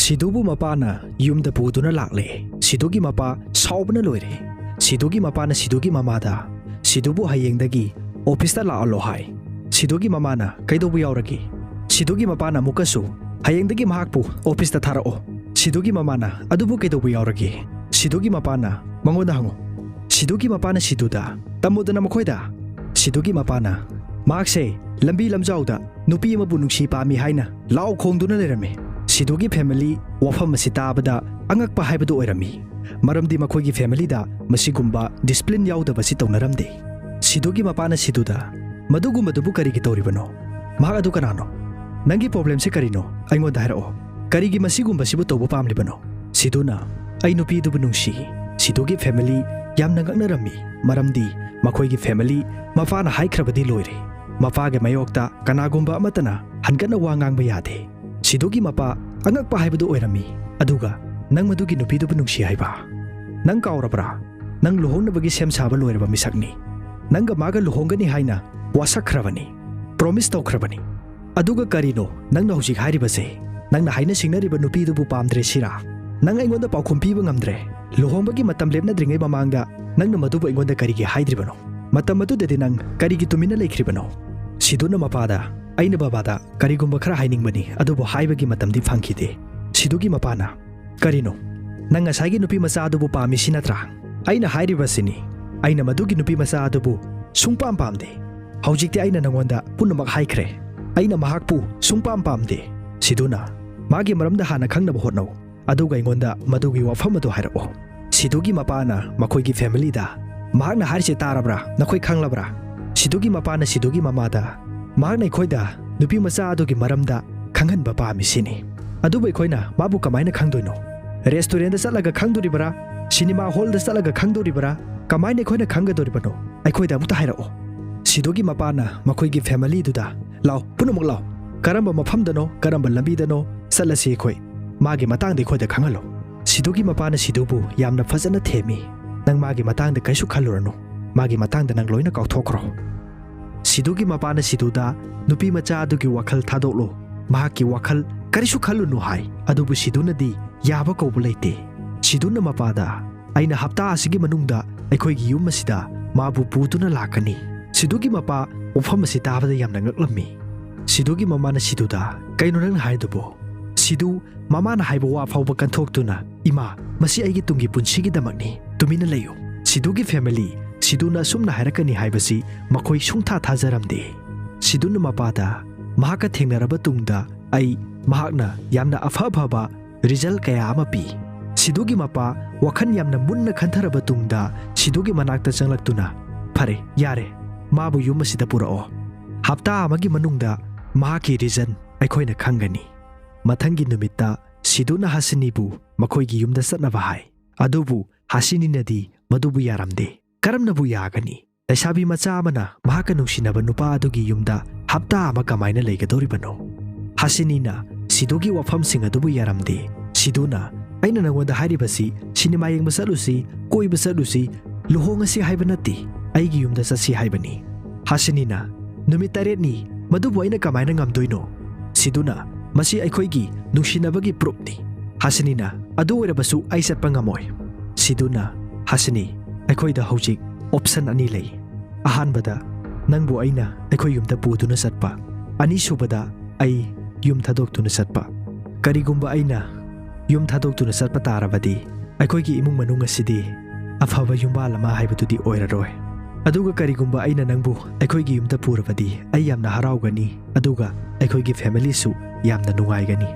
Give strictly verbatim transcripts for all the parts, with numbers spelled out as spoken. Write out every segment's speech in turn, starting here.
ꯁꯤꯗꯨꯕꯨ ꯃꯄꯥꯅ ꯌꯨꯝꯗ ꯄꯨꯗꯨꯅ ꯂꯥꯛꯂꯦ꯫ ꯁꯤꯗꯨꯒꯤ ꯃꯄꯥ ꯁꯥꯎꯕꯅ ꯂꯣꯏꯔꯦ꯫ ꯁꯤꯗꯨꯒꯤ ꯃꯄꯥꯅ ꯁꯤꯗꯨꯒꯤ ꯃꯃꯥꯗ ꯁꯤꯗꯨꯕꯨ ꯍꯌꯦꯡꯗꯒꯤ ꯑꯣꯐꯤꯁꯇ ꯂꯥꯛꯍꯜꯂꯣ ꯍꯥꯏ꯫ ꯁꯤꯗꯨꯒꯤ ꯃꯃꯥꯅ ꯀꯩꯗꯧꯕ ꯌꯥꯎꯔꯒꯦ? ꯁꯤꯗꯨꯒꯤ ꯃꯄꯥꯅ ꯑꯃꯨꯛꯀꯁꯨ ꯍꯌꯦꯡꯗꯒꯤ ꯃꯍꯥꯛꯄꯨ ꯑꯣꯐꯤꯁꯇ ꯊꯥꯔꯛꯑꯣ꯫ ꯁꯤꯗꯨꯒꯤ ꯃꯃꯥꯅ ꯑꯗꯨꯕꯨ ꯀꯩꯗꯧꯕ ꯌꯥꯎꯔꯒꯦ? ꯁꯤꯗꯨꯒꯤ ꯃꯄꯥꯅ ꯃꯉꯣꯟꯗ ꯍꯪꯉꯨ꯫ ꯁꯤꯗꯨꯒꯤ ꯃꯄꯥꯅ ꯁꯤꯗꯨꯗ ꯇꯝꯃꯨꯗꯅ ꯃꯈꯣꯏꯗ꯫ ꯁꯤꯗꯨꯒꯤ ꯃꯄꯥꯅ ꯃꯍꯥꯛꯁꯦ ꯂꯝꯕꯤ ꯂꯝꯖꯥꯎꯗ ꯅꯨꯄꯤ ꯑꯃꯕꯨ ꯅꯨꯡꯁꯤ ꯄꯥꯝꯃꯤ ꯍꯥꯏꯅ ꯂꯥꯎ ꯈꯣꯡꯗꯨꯅ ꯂꯩꯔꯝꯃꯤ꯫ ꯁꯤꯗꯨꯒꯤ ꯐꯦꯃꯤꯂꯤ ꯋꯥꯐꯝ ꯑꯁꯤ ꯇꯥꯕꯗ ꯑꯉꯛꯄ ꯍꯥꯏꯕꯗꯨ ꯑꯣꯏꯔꯝꯃꯤ꯫ ꯃꯔꯝꯗꯤ ꯃꯈꯣꯏꯒꯤ ꯐꯦꯃꯤꯂꯤꯗ ꯃꯁꯤꯒꯨꯝꯕ ꯗꯤꯁꯤꯄ꯭ꯂꯤꯟ ꯌꯥꯎꯗꯕꯁꯤ ꯇꯧꯅꯔꯝꯗꯦ꯫ ꯁꯤꯗꯨꯒꯤ ꯃꯄꯥꯅ ꯁꯤꯗꯨꯗ ꯃꯗꯨꯒꯨꯝꯕꯗꯨꯕꯨ ꯀꯔꯤꯒꯤ ꯇꯧꯔꯤꯕꯅꯣ? ꯃꯍꯥꯛ ꯑꯗꯨ ꯀꯅꯥꯅꯣ? ꯅꯪꯒꯤ ꯄ꯭ꯔꯣꯕ꯭ꯂꯦꯝꯁꯤ ꯀꯔꯤꯅꯣ? ꯑꯩꯉꯣꯟꯗ ꯍꯥꯏꯔꯛꯑꯣ꯫ ꯀꯔꯤꯒꯤ ꯃꯁꯤꯒꯨꯝꯕꯁꯤꯕꯨ ꯇꯧꯕ ꯄꯥꯝꯂꯤꯕꯅꯣ? ꯁꯤꯗꯨꯅ ꯑꯩ ꯅꯨꯄꯤꯗꯨꯕꯨ ꯅꯨꯡꯁꯤ꯫ ꯁꯤꯗꯨꯒꯤ ꯐꯦꯃꯤꯂꯤ ꯌꯥꯝꯅ ꯉꯛꯅꯔꯝꯃꯤ꯫ ꯃꯔꯝꯗꯤ ꯃꯈꯣꯏꯒꯤ ꯐꯦꯃꯤꯂꯤ ꯃꯄꯥꯅ ꯍꯥꯏꯈ꯭ꯔꯕꯗꯤ ꯂꯣꯏꯔꯦ꯫ ꯃꯄꯥꯒꯤ ꯃꯥꯌꯣꯛꯇ ꯀꯅꯥꯒꯨꯝꯕ ꯑꯃꯠꯇꯅ ꯍꯟꯒꯠꯅ ꯋꯥ ꯉꯥꯡꯕ ꯌꯥꯗꯦ꯫ ꯁꯤꯗꯨꯒꯤ ꯃꯄꯥ ꯑꯉꯛꯄ ꯍꯥꯏꯕꯗꯨ ꯑꯣꯏꯔꯝꯃꯤ꯫ ꯑꯗꯨꯒ ꯅꯪ ꯃꯗꯨꯒꯤ ꯅꯨꯄꯤꯗꯨꯕꯨ ꯅꯨꯡꯁꯤ ꯍꯥꯏꯕ? ꯅꯪ ꯀꯥꯎꯔꯕ꯭ꯔꯥ? ꯅꯪ ꯂꯨꯍꯣꯡꯅꯕꯒꯤ ꯁꯦꯝ ꯁꯥꯕ ꯂꯣꯏꯔꯕ ꯃꯤꯁꯛꯅꯤ꯫ ꯅꯪꯒ ꯃꯥꯒ ꯂꯨꯍꯣꯡꯒꯅꯤ ꯍꯥꯏꯅ ꯋꯥꯁꯛꯈ꯭ꯔꯕꯅꯤ꯫ ꯄ꯭ꯔꯣꯃꯤꯁ ꯇꯧꯈ꯭ꯔꯕꯅꯤ꯫ ꯑꯗꯨꯒ ꯀꯔꯤꯅꯣ ꯅꯪꯅ ꯍꯧꯖꯤꯛ ꯍꯥꯏꯔꯤꯕꯁꯦ? ꯅꯪꯅ ꯍꯥꯏꯅ ꯁꯤꯡꯅꯔꯤꯕ ꯅꯨꯄꯤꯗꯨꯕꯨ ꯄꯥꯝꯗ꯭ꯔꯦ ꯁꯤꯔꯥ? ꯅꯪ ꯑꯩꯉꯣꯟꯗ ꯄꯥꯎꯈꯨꯝ ꯄꯤꯕ ꯉꯝꯗ꯭ꯔꯦ꯫ ꯂꯨꯍꯣꯡꯕꯒꯤ ꯃꯇꯝ ꯂꯦꯞꯅꯗ꯭ꯔꯤꯉꯩ ꯃꯃꯥꯡꯗ ꯅꯪꯅ ꯃꯗꯨꯕꯨ ꯑꯩꯉꯣꯟꯗ ꯀꯔꯤꯒꯤ ꯍꯥꯏꯗ꯭ꯔꯤꯕꯅꯣ? ꯃꯇꯝ ꯑꯗꯨꯗꯗꯤ ꯅꯪ ꯀꯔꯤꯒꯤ ꯇꯨꯃꯤꯟꯅ ꯂꯩꯈ꯭ꯔꯤꯕꯅꯣ? ꯁꯤꯗꯨꯅ ꯃꯄꯥꯗ, ꯑꯩꯅ ꯕꯕꯥꯗ ꯀꯔꯤꯒꯨꯝꯕ ꯈꯔ ꯍꯥꯏꯅꯤꯡꯕꯅꯤ, ꯑꯗꯨꯕꯨ ꯍꯥꯏꯕꯒꯤ ꯃꯇꯝꯗꯤ ꯐꯪꯈꯤꯗꯦ꯫ ꯁꯤꯗꯨꯒꯤ ꯃꯄꯥꯅ, ꯀꯔꯤꯅꯣ? ꯅꯪ ꯉꯁꯥꯏꯒꯤ ꯅꯨꯄꯤ ꯃꯆꯥ ꯑꯗꯨꯕꯨ ꯄꯥꯝꯃꯤ ꯁꯤ ꯅꯠꯇ꯭ꯔꯥ? ꯑꯩꯅ ꯍꯥꯏꯔꯤꯕꯁꯤꯅꯤ꯫ ꯑꯩꯅ ꯃꯗꯨꯒꯤ ꯅꯨꯄꯤ ꯃꯆꯥ ꯑꯗꯨꯕꯨ ꯁꯨꯡꯄꯥꯝ ꯄꯥꯝꯗꯦ꯫ ꯍꯧꯖꯤꯛꯇꯤ ꯑꯩꯅ ꯅꯉꯣꯟꯗ ꯄꯨꯝꯅꯃꯛ ꯍꯥꯏꯈ꯭ꯔꯦ꯫ ꯑꯩꯅ ꯃꯍꯥꯛꯄꯨ ꯁꯨꯡꯄꯥꯝ ꯄꯥꯝꯗꯦ꯫ ꯁꯤꯗꯨꯅ, ꯃꯥꯒꯤ ꯃꯔꯝꯗ ꯍꯥꯟꯅ ꯈꯪꯅꯕ ꯍꯣꯠꯅꯧ꯫ ꯑꯗꯨꯒ ꯑꯩꯉꯣꯟꯗ ꯃꯗꯨꯒꯤ ꯋꯥꯐꯝ ꯑꯗꯨ ꯍꯥꯏꯔꯛꯑꯣ꯫ ꯁꯤꯗꯨꯒꯤ ꯃꯄꯥꯅ ꯃꯈꯣꯏꯒꯤ ꯐꯦꯃꯤꯂꯤꯗ, ꯃꯍꯥꯛꯅ ꯍꯥꯏꯔꯤꯁꯦ ꯇꯥꯔꯕ꯭ꯔꯥ? ꯅꯈꯣꯏ ꯈꯪꯂꯕ꯭ꯔꯥ? ꯁꯤꯗꯨꯒꯤ ꯃꯄꯥꯅ ꯁꯤꯗꯨꯒꯤ ꯃꯃꯥꯗ, ꯃꯍꯥꯛꯅ ꯑꯩꯈꯣꯏꯗ ꯅꯨꯄꯤ ꯃꯆꯥ ꯑꯗꯨꯒꯤ ꯃꯔꯝꯗ ꯈꯪꯍꯟꯕ ꯄꯥꯝꯃꯤ ꯁꯤꯅꯤ꯫ ꯑꯗꯨꯕꯨ ꯑꯩꯈꯣꯏꯅ ꯃꯥꯕꯨ ꯀꯃꯥꯏꯅ ꯈꯪꯗꯣꯏꯅꯣ? ꯔꯦꯁꯇꯨꯔꯦꯟꯗ ꯆꯠꯂꯒ ꯈꯪꯗꯣꯔꯤꯕꯔꯥ? ꯁꯤꯅꯦꯃꯥ ꯍꯣꯜꯗ ꯆꯠꯂꯒ ꯈꯪꯗꯣꯔꯤꯕꯔꯥ? ꯀꯃꯥꯏꯅ ꯑꯩꯈꯣꯏꯅ ꯈꯪꯒꯗꯣꯔꯤꯕꯅꯣ? ꯑꯩꯈꯣꯏꯗ ꯑꯃꯨꯛꯇ ꯍꯥꯏꯔꯛꯑꯣ꯫ ꯁꯤꯗꯨꯒꯤ ꯃꯄꯥꯅ ꯃꯈꯣꯏꯒꯤ ꯐꯦꯃꯤꯂꯤꯗꯨꯗ, ꯂꯥꯎ, ꯄꯨꯝꯅꯃꯛ ꯂꯥꯎ꯫ ꯀꯔꯝꯕ ꯃꯐꯝꯗꯅꯣ, ꯀꯔꯝꯕ ꯂꯝꯕꯤꯗꯅꯣ ꯆꯠꯂꯁꯤ ꯑꯩꯈꯣꯏ? ꯃꯥꯒꯤ ꯃꯇꯥꯡꯗ ꯑꯩꯈꯣꯏꯗ ꯈꯪꯍꯜꯂꯣ꯫ ꯁꯤꯗꯨꯒꯤ ꯃꯄꯥꯅ ꯁꯤꯗꯨꯕꯨ ꯌꯥꯝꯅ ꯐꯖꯅ ꯊꯦꯝꯃꯤ꯫ ꯅꯪ ꯃꯥꯒꯤ ꯃꯇꯥꯡꯗ ꯀꯩꯁꯨ ꯈꯜꯂꯨꯔꯅꯨ꯫ ꯃꯥꯒꯤ ꯃꯇꯥꯡꯗ ꯅꯪ ꯂꯣꯏꯅ ꯀꯥꯎꯊꯣꯛꯈ꯭ꯔꯣ꯫ ꯁꯤꯗꯨꯒꯤ ꯃꯄꯥꯅ ꯁꯤꯗꯨꯗ, ꯅꯨꯄꯤ ꯃꯆꯥ ꯑꯗꯨꯒꯤ ꯋꯥꯈꯜ ꯊꯥꯗꯣꯛꯂꯣ꯫ ꯃꯍꯥꯛꯀꯤ ꯋꯥꯈꯜ "ꯀꯔꯤꯁꯨ ꯈꯜꯂꯨꯅꯨ" ꯍꯥꯏ꯫ ꯑꯗꯨꯕꯨ ꯁꯤꯗꯨꯅꯗꯤ ꯌꯥꯕ ꯀꯧꯕ ꯂꯩꯇꯦ꯫ ꯁꯤꯗꯨꯅ ꯃꯄꯥꯗ, "ꯑꯩꯅ ꯍꯞꯇꯥ ꯑꯁꯤꯒꯤ ꯃꯅꯨꯡꯗ ꯑꯩꯈꯣꯏꯒꯤ ꯌꯨꯝ ꯑꯁꯤꯗ ꯃꯥꯕꯨ ꯄꯨꯗꯨꯅ ꯂꯥꯛꯀꯅꯤ꯫" ꯁꯤꯗꯨꯒꯤ ꯃꯄꯥ ꯋꯥꯐꯝ ꯑꯁꯤ ꯇꯥꯕꯗ ꯌꯥꯝꯅ ꯉꯛꯂꯝꯃꯤ꯫ ꯁꯤꯗꯨꯒꯤ ꯃꯃꯥꯅ ꯁꯤꯗꯨꯗ, "ꯀꯩꯅꯣ ꯅꯪꯅ ꯍꯥꯏꯗꯨꯕꯣ?" ꯁꯤꯗꯨ ꯃꯃꯥꯅ ꯍꯥꯏꯕ ꯋꯥ ꯐꯥꯎꯕ ꯀꯟꯊꯣꯛꯇꯨꯅ, "ꯏꯃꯥ, ꯃꯁꯤ ꯑꯩꯒꯤ ꯇꯨꯡꯒꯤ ꯄꯨꯟꯁꯤꯒꯤꯗꯃꯛꯅꯤ꯫ ꯇꯨꯃꯤꯟꯅ ꯂꯩꯌꯨ꯫" ꯁꯤꯗꯨꯒꯤ family ꯁꯤꯗꯨꯅ ꯑꯁꯨꯝꯅ ꯍꯥꯏꯔꯛꯀꯅꯤ ꯍꯥꯏꯕꯁꯤ ꯃꯈꯣꯏ ꯁꯨꯡꯊꯥ ꯊꯥꯖꯔꯝꯗꯦ꯫ ꯁꯤꯗꯨꯅ ꯃꯄꯥꯗ, "ꯃꯍꯥꯛꯀ ꯊꯦꯡꯅꯔꯕ ꯇꯨꯡꯗ ꯑꯩ ꯃꯍꯥꯛꯅ ꯌꯥꯝꯅ ꯑꯐ ꯑꯐꯕ result ꯀꯌꯥ ꯑꯃ ꯄꯤ꯫" ꯁꯤꯗꯨꯒꯤ ꯃꯄꯥ ꯋꯥꯈꯜ ꯌꯥꯝꯅ ꯃꯨꯟꯅ ꯈꯟꯊꯔꯕ ꯇꯨꯡꯗ ꯁꯤꯗꯨꯒꯤ ꯃꯅꯥꯛꯇ ꯆꯪꯂꯛꯇꯨꯅ, "ꯐꯔꯦ, ꯌꯥꯔꯦ, ꯃꯥꯕꯨ ꯌꯨꯝ ꯑꯁꯤꯗ ꯄꯨꯔꯛꯑꯣ꯫ ꯍꯞꯇꯥ ꯑꯃꯒꯤ ꯃꯅꯨꯡꯗ ꯃꯍꯥꯛꯀꯤ result ꯑꯩꯈꯣꯏꯅ ꯈꯪꯒꯅꯤ꯫" ꯃꯊꯪꯒꯤ ꯅꯨꯃꯤꯠꯇ ꯁꯤꯗꯨꯅ ꯍꯁꯤꯅꯤꯕꯨ ꯃꯈꯣꯏꯒꯤ ꯌꯨꯝꯗ ꯆꯠꯅꯕ ꯍꯥꯏ꯫ ꯑꯗꯨꯕꯨ ꯍꯁꯤꯅꯤꯅꯗꯤ ꯃꯗꯨꯕꯨ ꯌꯥꯔꯝꯗꯦ꯫ "ꯀꯔꯝꯅꯕꯨ ꯌꯥꯒꯅꯤ? ꯂꯩꯁꯥꯕꯤ ꯃꯆꯥ ꯑꯃꯅ ꯃꯍꯥꯛꯀ ꯅꯨꯡꯁꯤꯅꯕ ꯅꯨꯄꯥ ꯑꯗꯨꯒꯤ ꯌꯨꯝꯗ ꯍꯞꯇꯥ ꯑꯃ ꯀꯃꯥꯏꯅ ꯂꯩꯒꯗꯧꯔꯤꯕꯅꯣ?" ꯍꯁꯤꯅꯤꯅ ꯁꯤꯗꯨꯒꯤ ꯋꯥꯐꯝꯁꯤꯡ ꯑꯗꯨꯕꯨ ꯌꯥꯔꯝꯗꯦ꯫ ꯁꯤꯗꯨꯅ, "ꯑꯩꯅ ꯅꯉꯣꯟꯗ ꯍꯥꯏꯔꯤꯕꯁꯤ ꯁꯤꯅꯦꯃꯥ ꯌꯦꯡꯕ ꯆꯠꯂꯨꯁꯤ, ꯀꯣꯏꯕ ꯆꯠꯂꯨꯁꯤ, ꯂꯨꯍꯣꯡꯉꯁꯤ ꯍꯥꯏꯕ ꯅꯠꯇꯦ, ꯑꯩꯒꯤ ꯌꯨꯝꯗ ꯆꯠꯁꯤ ꯍꯥꯏꯕꯅꯤ꯫" ꯍꯁꯤꯅꯤꯅ, "ꯅꯨꯃꯤꯠ ꯇꯔꯦꯠꯅꯤ, ꯃꯗꯨꯕꯨ ꯑꯩꯅ ꯀꯃꯥꯏꯅ ꯉꯝꯗꯣꯏꯅꯣ?" ꯁꯤꯗꯨꯅ, "ꯃꯁꯤ ꯑꯩꯈꯣꯏꯒꯤ ꯅꯨꯡꯁꯤꯅꯕꯒꯤ proofꯅꯤ꯫" ꯍꯁꯤꯅꯤꯅ, "ꯑꯗꯨ ꯑꯣꯏꯔꯕꯁꯨ ꯑꯩ ꯆꯠꯄ ꯉꯝꯃꯣꯏ꯫" ꯁꯤꯗꯨꯅ, "ꯍꯁꯤꯅꯤ, ꯑꯩꯈꯣꯏꯗ ꯍꯧꯖꯤꯛ option ꯑꯅꯤ ꯂꯩ꯫ ꯑꯍꯥꯟꯕꯗ, ꯅꯪꯕꯨ ꯑꯩꯅ ꯑꯩꯈꯣꯏ ꯌꯨꯝꯗ ꯄꯨꯗꯨꯅ ꯆꯠꯄ꯫ ꯑꯅꯤꯁꯨꯕꯗ, ꯑꯩ ꯌꯨꯝ ꯊꯥꯗꯣꯛꯇꯨꯅ ꯆꯠꯄ꯫ ꯀꯔꯤꯒꯨꯝꯕ ꯑꯩꯅ ꯌꯨꯝ ꯊꯥꯗꯣꯛꯇꯨꯅ ꯆꯠꯄ ꯇꯥꯔꯕꯗꯤ, ꯑꯩꯈꯣꯏꯒꯤ ꯏꯃꯨꯡ ꯃꯅꯨꯡ ꯑꯁꯤꯗꯤ ꯑꯐꯕ ꯌꯨꯝꯕꯥꯜ ꯑꯃ ꯍꯥꯏꯕꯗꯨꯗꯤ ꯑꯣꯏꯔꯔꯣꯏ꯫ ꯑꯗꯨꯒ ꯀꯔꯤꯒꯨꯝꯕ ꯑꯩꯅ ꯅꯪꯕꯨ ꯑꯩꯈꯣꯏꯒꯤ ꯌꯨꯝꯗ ꯄꯨꯔꯕꯗꯤ, ꯑꯩ ꯌꯥꯝꯅ ꯍꯔꯥꯎꯒꯅꯤ, ꯑꯗꯨꯒ ꯑꯩꯈꯣꯏꯒꯤ familyꯁꯨ ꯌꯥꯝꯅ ꯅꯨꯡꯉꯥꯏꯒꯅꯤ꯫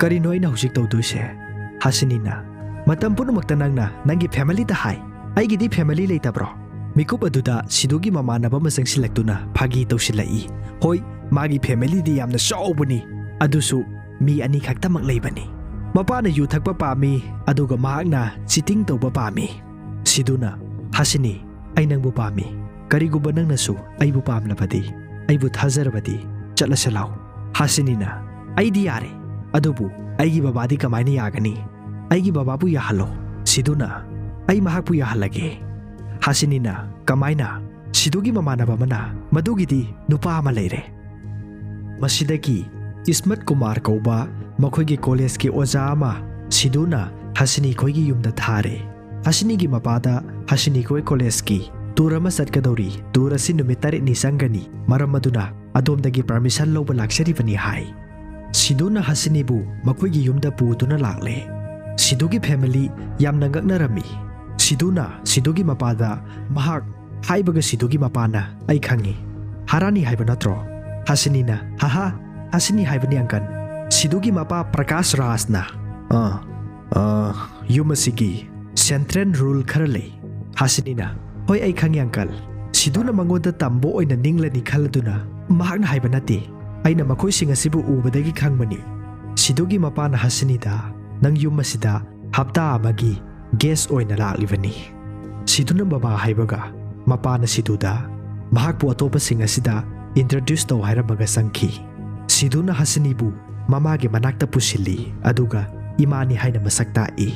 ꯀꯔꯤꯅꯣ ꯑꯩꯅ ꯍꯧꯖꯤꯛ ꯇꯧꯗꯣꯏꯁꯦ?" ꯍꯁꯤꯅꯤꯅ, "ꯃꯇꯝ ꯄꯨꯝꯅꯃꯛꯇ ꯅꯪꯅ ꯅꯪꯒꯤ familyꯗ ꯍꯥꯏ꯫ ꯑꯩꯒꯤꯗꯤ family ꯂꯩꯇꯕ꯭ꯔꯣ?" ꯃꯤꯀꯨꯞ ꯑꯗꯨꯗ ꯁꯤꯗꯨꯒꯤ ꯃꯃꯥꯟꯅꯕ ꯑꯃ ꯆꯪꯁꯤꯜꯂꯛꯇꯨꯅ ꯐꯥꯒꯤ ꯇꯧꯁꯤꯜꯂꯛꯏ꯫ "ꯍꯣꯏ, ꯃꯥꯒꯤ familyꯗꯤ ꯌꯥꯝꯅ ꯆꯥꯎꯕꯅꯤ, ꯑꯗꯨꯁꯨ ꯃꯤ ꯑꯅꯤ ꯈꯛꯇꯃꯛ ꯂꯩꯕꯅꯤ꯫ ꯃꯄꯥꯅ ꯌꯨ ꯊꯛꯄ ꯄꯥꯝꯃꯤ, ꯑꯗꯨꯒ ꯃꯍꯥꯛꯅ cheating ꯇꯧꯕ ꯄꯥꯝꯃꯤ꯫" ꯁꯤꯗꯨꯅ, "ꯍꯁꯤꯅꯤ, ꯑꯩ ꯅꯪꯕꯨ ꯄꯥꯝꯃꯤ꯫ ꯀꯔꯤꯒꯨꯝꯕ ꯅꯪꯅꯁꯨ ꯑꯩꯕꯨ ꯄꯥꯝꯂꯕꯗꯤ, ꯑꯩꯕꯨ ꯊꯥꯖꯔꯕꯗꯤ, ꯆꯠꯂꯁꯤ ꯂꯥꯎ꯫" ꯍꯁꯤꯅꯤꯅ, "ꯑꯩꯗꯤ ꯌꯥꯔꯦ, ꯑꯗꯨꯕꯨ ꯑꯩꯒꯤ ꯕꯕꯥꯗꯤ ꯀꯃꯥꯏꯅ ꯌꯥꯒꯅꯤ? ꯑꯩꯒꯤ ꯕꯕꯥꯕꯨ ꯌꯥꯍꯜꯂꯣ꯫" ꯁꯤꯗꯨꯅ, "ꯑꯩ ꯃꯍꯥꯛꯄꯨ ꯌꯥꯍꯜꯂꯒꯦ꯫" ꯍꯁꯤꯅꯤꯅ, "ꯀꯃꯥꯏꯅ?" ꯁꯤꯗꯨꯒꯤ ꯃꯃꯥꯟꯅꯕ ꯑꯃꯅ, "ꯃꯗꯨꯒꯤꯗꯤ ꯅꯨꯄꯥ ꯑꯃ ꯂꯩꯔꯦ꯫ ꯃꯁꯤꯗꯒꯤ ꯏꯁꯃꯠ ꯀꯨꯃꯥꯔ ꯀꯧꯕ ꯃꯈꯣꯏꯒꯤ ꯀꯣꯂꯦꯖꯀꯤ ꯑꯣꯖꯥ ꯑꯃ ꯁꯤꯗꯨꯅ ꯍꯁꯤꯅꯤ ꯈꯣꯏꯒꯤ ꯌꯨꯝꯗ ꯊꯥꯔꯦ꯫ ꯍꯁꯤꯅꯤꯒꯤ ꯃꯄꯥꯗ ꯍꯁꯤꯅꯤ ꯈꯣꯏ ꯀꯣꯂꯦꯖꯀꯤ ꯇꯨꯔ ꯑꯃ ꯆꯠꯀꯗꯧꯔꯤ, ꯇꯨꯔ ꯑꯁꯤ ꯅꯨꯃꯤꯠ ꯇꯔꯦꯠꯅꯤ ꯆꯪꯒꯅꯤ, ꯃꯔꯝ ꯑꯗꯨꯅ ꯑꯗꯣꯝꯗꯒꯤ ꯄꯔꯃꯤꯁꯟ ꯂꯧꯕ ꯂꯥꯛꯆꯔꯤꯕꯅꯤ ꯍꯥꯏ꯫ ꯁꯤꯗꯨꯅ ꯍꯁꯤꯅꯤꯕꯨ ꯃꯈꯣꯏꯒꯤ ꯌꯨꯝꯗ ꯄꯨꯗꯨꯅ ꯂꯥꯛꯂꯦ꯫ ꯁꯤꯗꯨꯒꯤ ꯐꯦꯃꯤꯂꯤ ꯌꯥꯝꯅ ꯉꯛꯅꯔꯝꯃꯤ꯫ ꯁꯤꯗꯨꯅ ꯁꯤꯗꯨꯒꯤ ꯃꯄꯥꯗ ꯃꯍꯥꯛ ꯍꯥꯏꯕꯒ ꯁꯤꯗꯨꯒꯤ ꯃꯄꯥꯅ, "ꯑꯩ ꯈꯪꯉꯤ, ꯍꯥꯔꯥꯅꯤ ꯍꯥꯏꯕ ꯅꯠꯇ꯭ꯔꯣ?" ꯍꯁꯤꯅꯤꯅ, "ꯍꯥꯍꯥ, ꯍꯁꯤꯅꯤ ꯍꯥꯏꯕꯅꯤ ꯑꯪꯀꯜ꯫ ꯁꯤꯗꯨꯒꯤ ꯃꯄꯥ ꯄ꯭ꯔꯀꯥꯁ ꯔꯥꯖꯅ, ꯑ, ꯑ, ꯌꯨꯝ ꯑꯁꯤꯒꯤ ꯁꯦꯟꯇ꯭ꯔꯦꯜ ꯔꯨꯜ ꯈꯔ ꯂꯩ꯫" ꯍꯁꯤꯅꯤꯅ, "ꯍꯣꯏ, ꯑꯩ ꯈꯪꯉꯤ ꯑꯪꯀꯜ꯫" ꯁꯤꯗꯨꯅ ꯃꯉꯣꯟꯗ ꯇꯝꯕ ꯑꯣꯏꯅ ꯅꯤꯡꯂꯅꯤ ꯈꯜꯂꯗꯨꯅ, "ꯃꯍꯥꯛꯅ ꯍꯥꯏꯕ ꯅꯠꯇꯦ, ꯑꯩꯅ ꯃꯈꯣꯏꯁꯤꯡ ꯑꯁꯤꯕꯨ ꯎꯕꯗꯒꯤ ꯈꯪꯕꯅꯤ꯫" ꯁꯤꯗꯨꯒꯤ ꯃꯄꯥꯅ ꯍꯁꯤꯅꯤꯗ, "ꯅꯪ ꯌꯨꯝ ꯑꯁꯤꯗ ꯍꯞꯇꯥ ꯑꯃꯒꯤ ꯒꯦꯁ ꯑꯣꯏꯅ ꯂꯥꯛꯂꯤꯕꯅꯤ꯫" ꯁꯤꯗꯨꯅ ꯃꯃꯥ ꯍꯥꯏꯕꯒ ꯃꯄꯥꯅ ꯁꯤꯗꯨꯗ ꯃꯍꯥꯛꯄꯨ ꯑꯇꯣꯞꯄꯁꯤꯡ ꯑꯁꯤꯗ ꯏꯟꯇ꯭ꯔꯣꯗ꯭ꯌꯨꯁ ꯇꯧ ꯍꯥꯏꯔꯝꯃꯒ ꯆꯪꯈꯤ꯫ ꯁꯤꯗꯨꯅ ꯍꯁꯤꯅꯤꯕꯨ ꯃꯃꯥꯒꯤ ꯃꯅꯥꯛꯇ ꯄꯨꯁꯤꯜꯂꯤ, ꯑꯗꯨꯒ ꯏꯃꯥꯅꯤ ꯍꯥꯏꯅ ꯃꯁꯛ ꯇꯥꯛꯏ꯫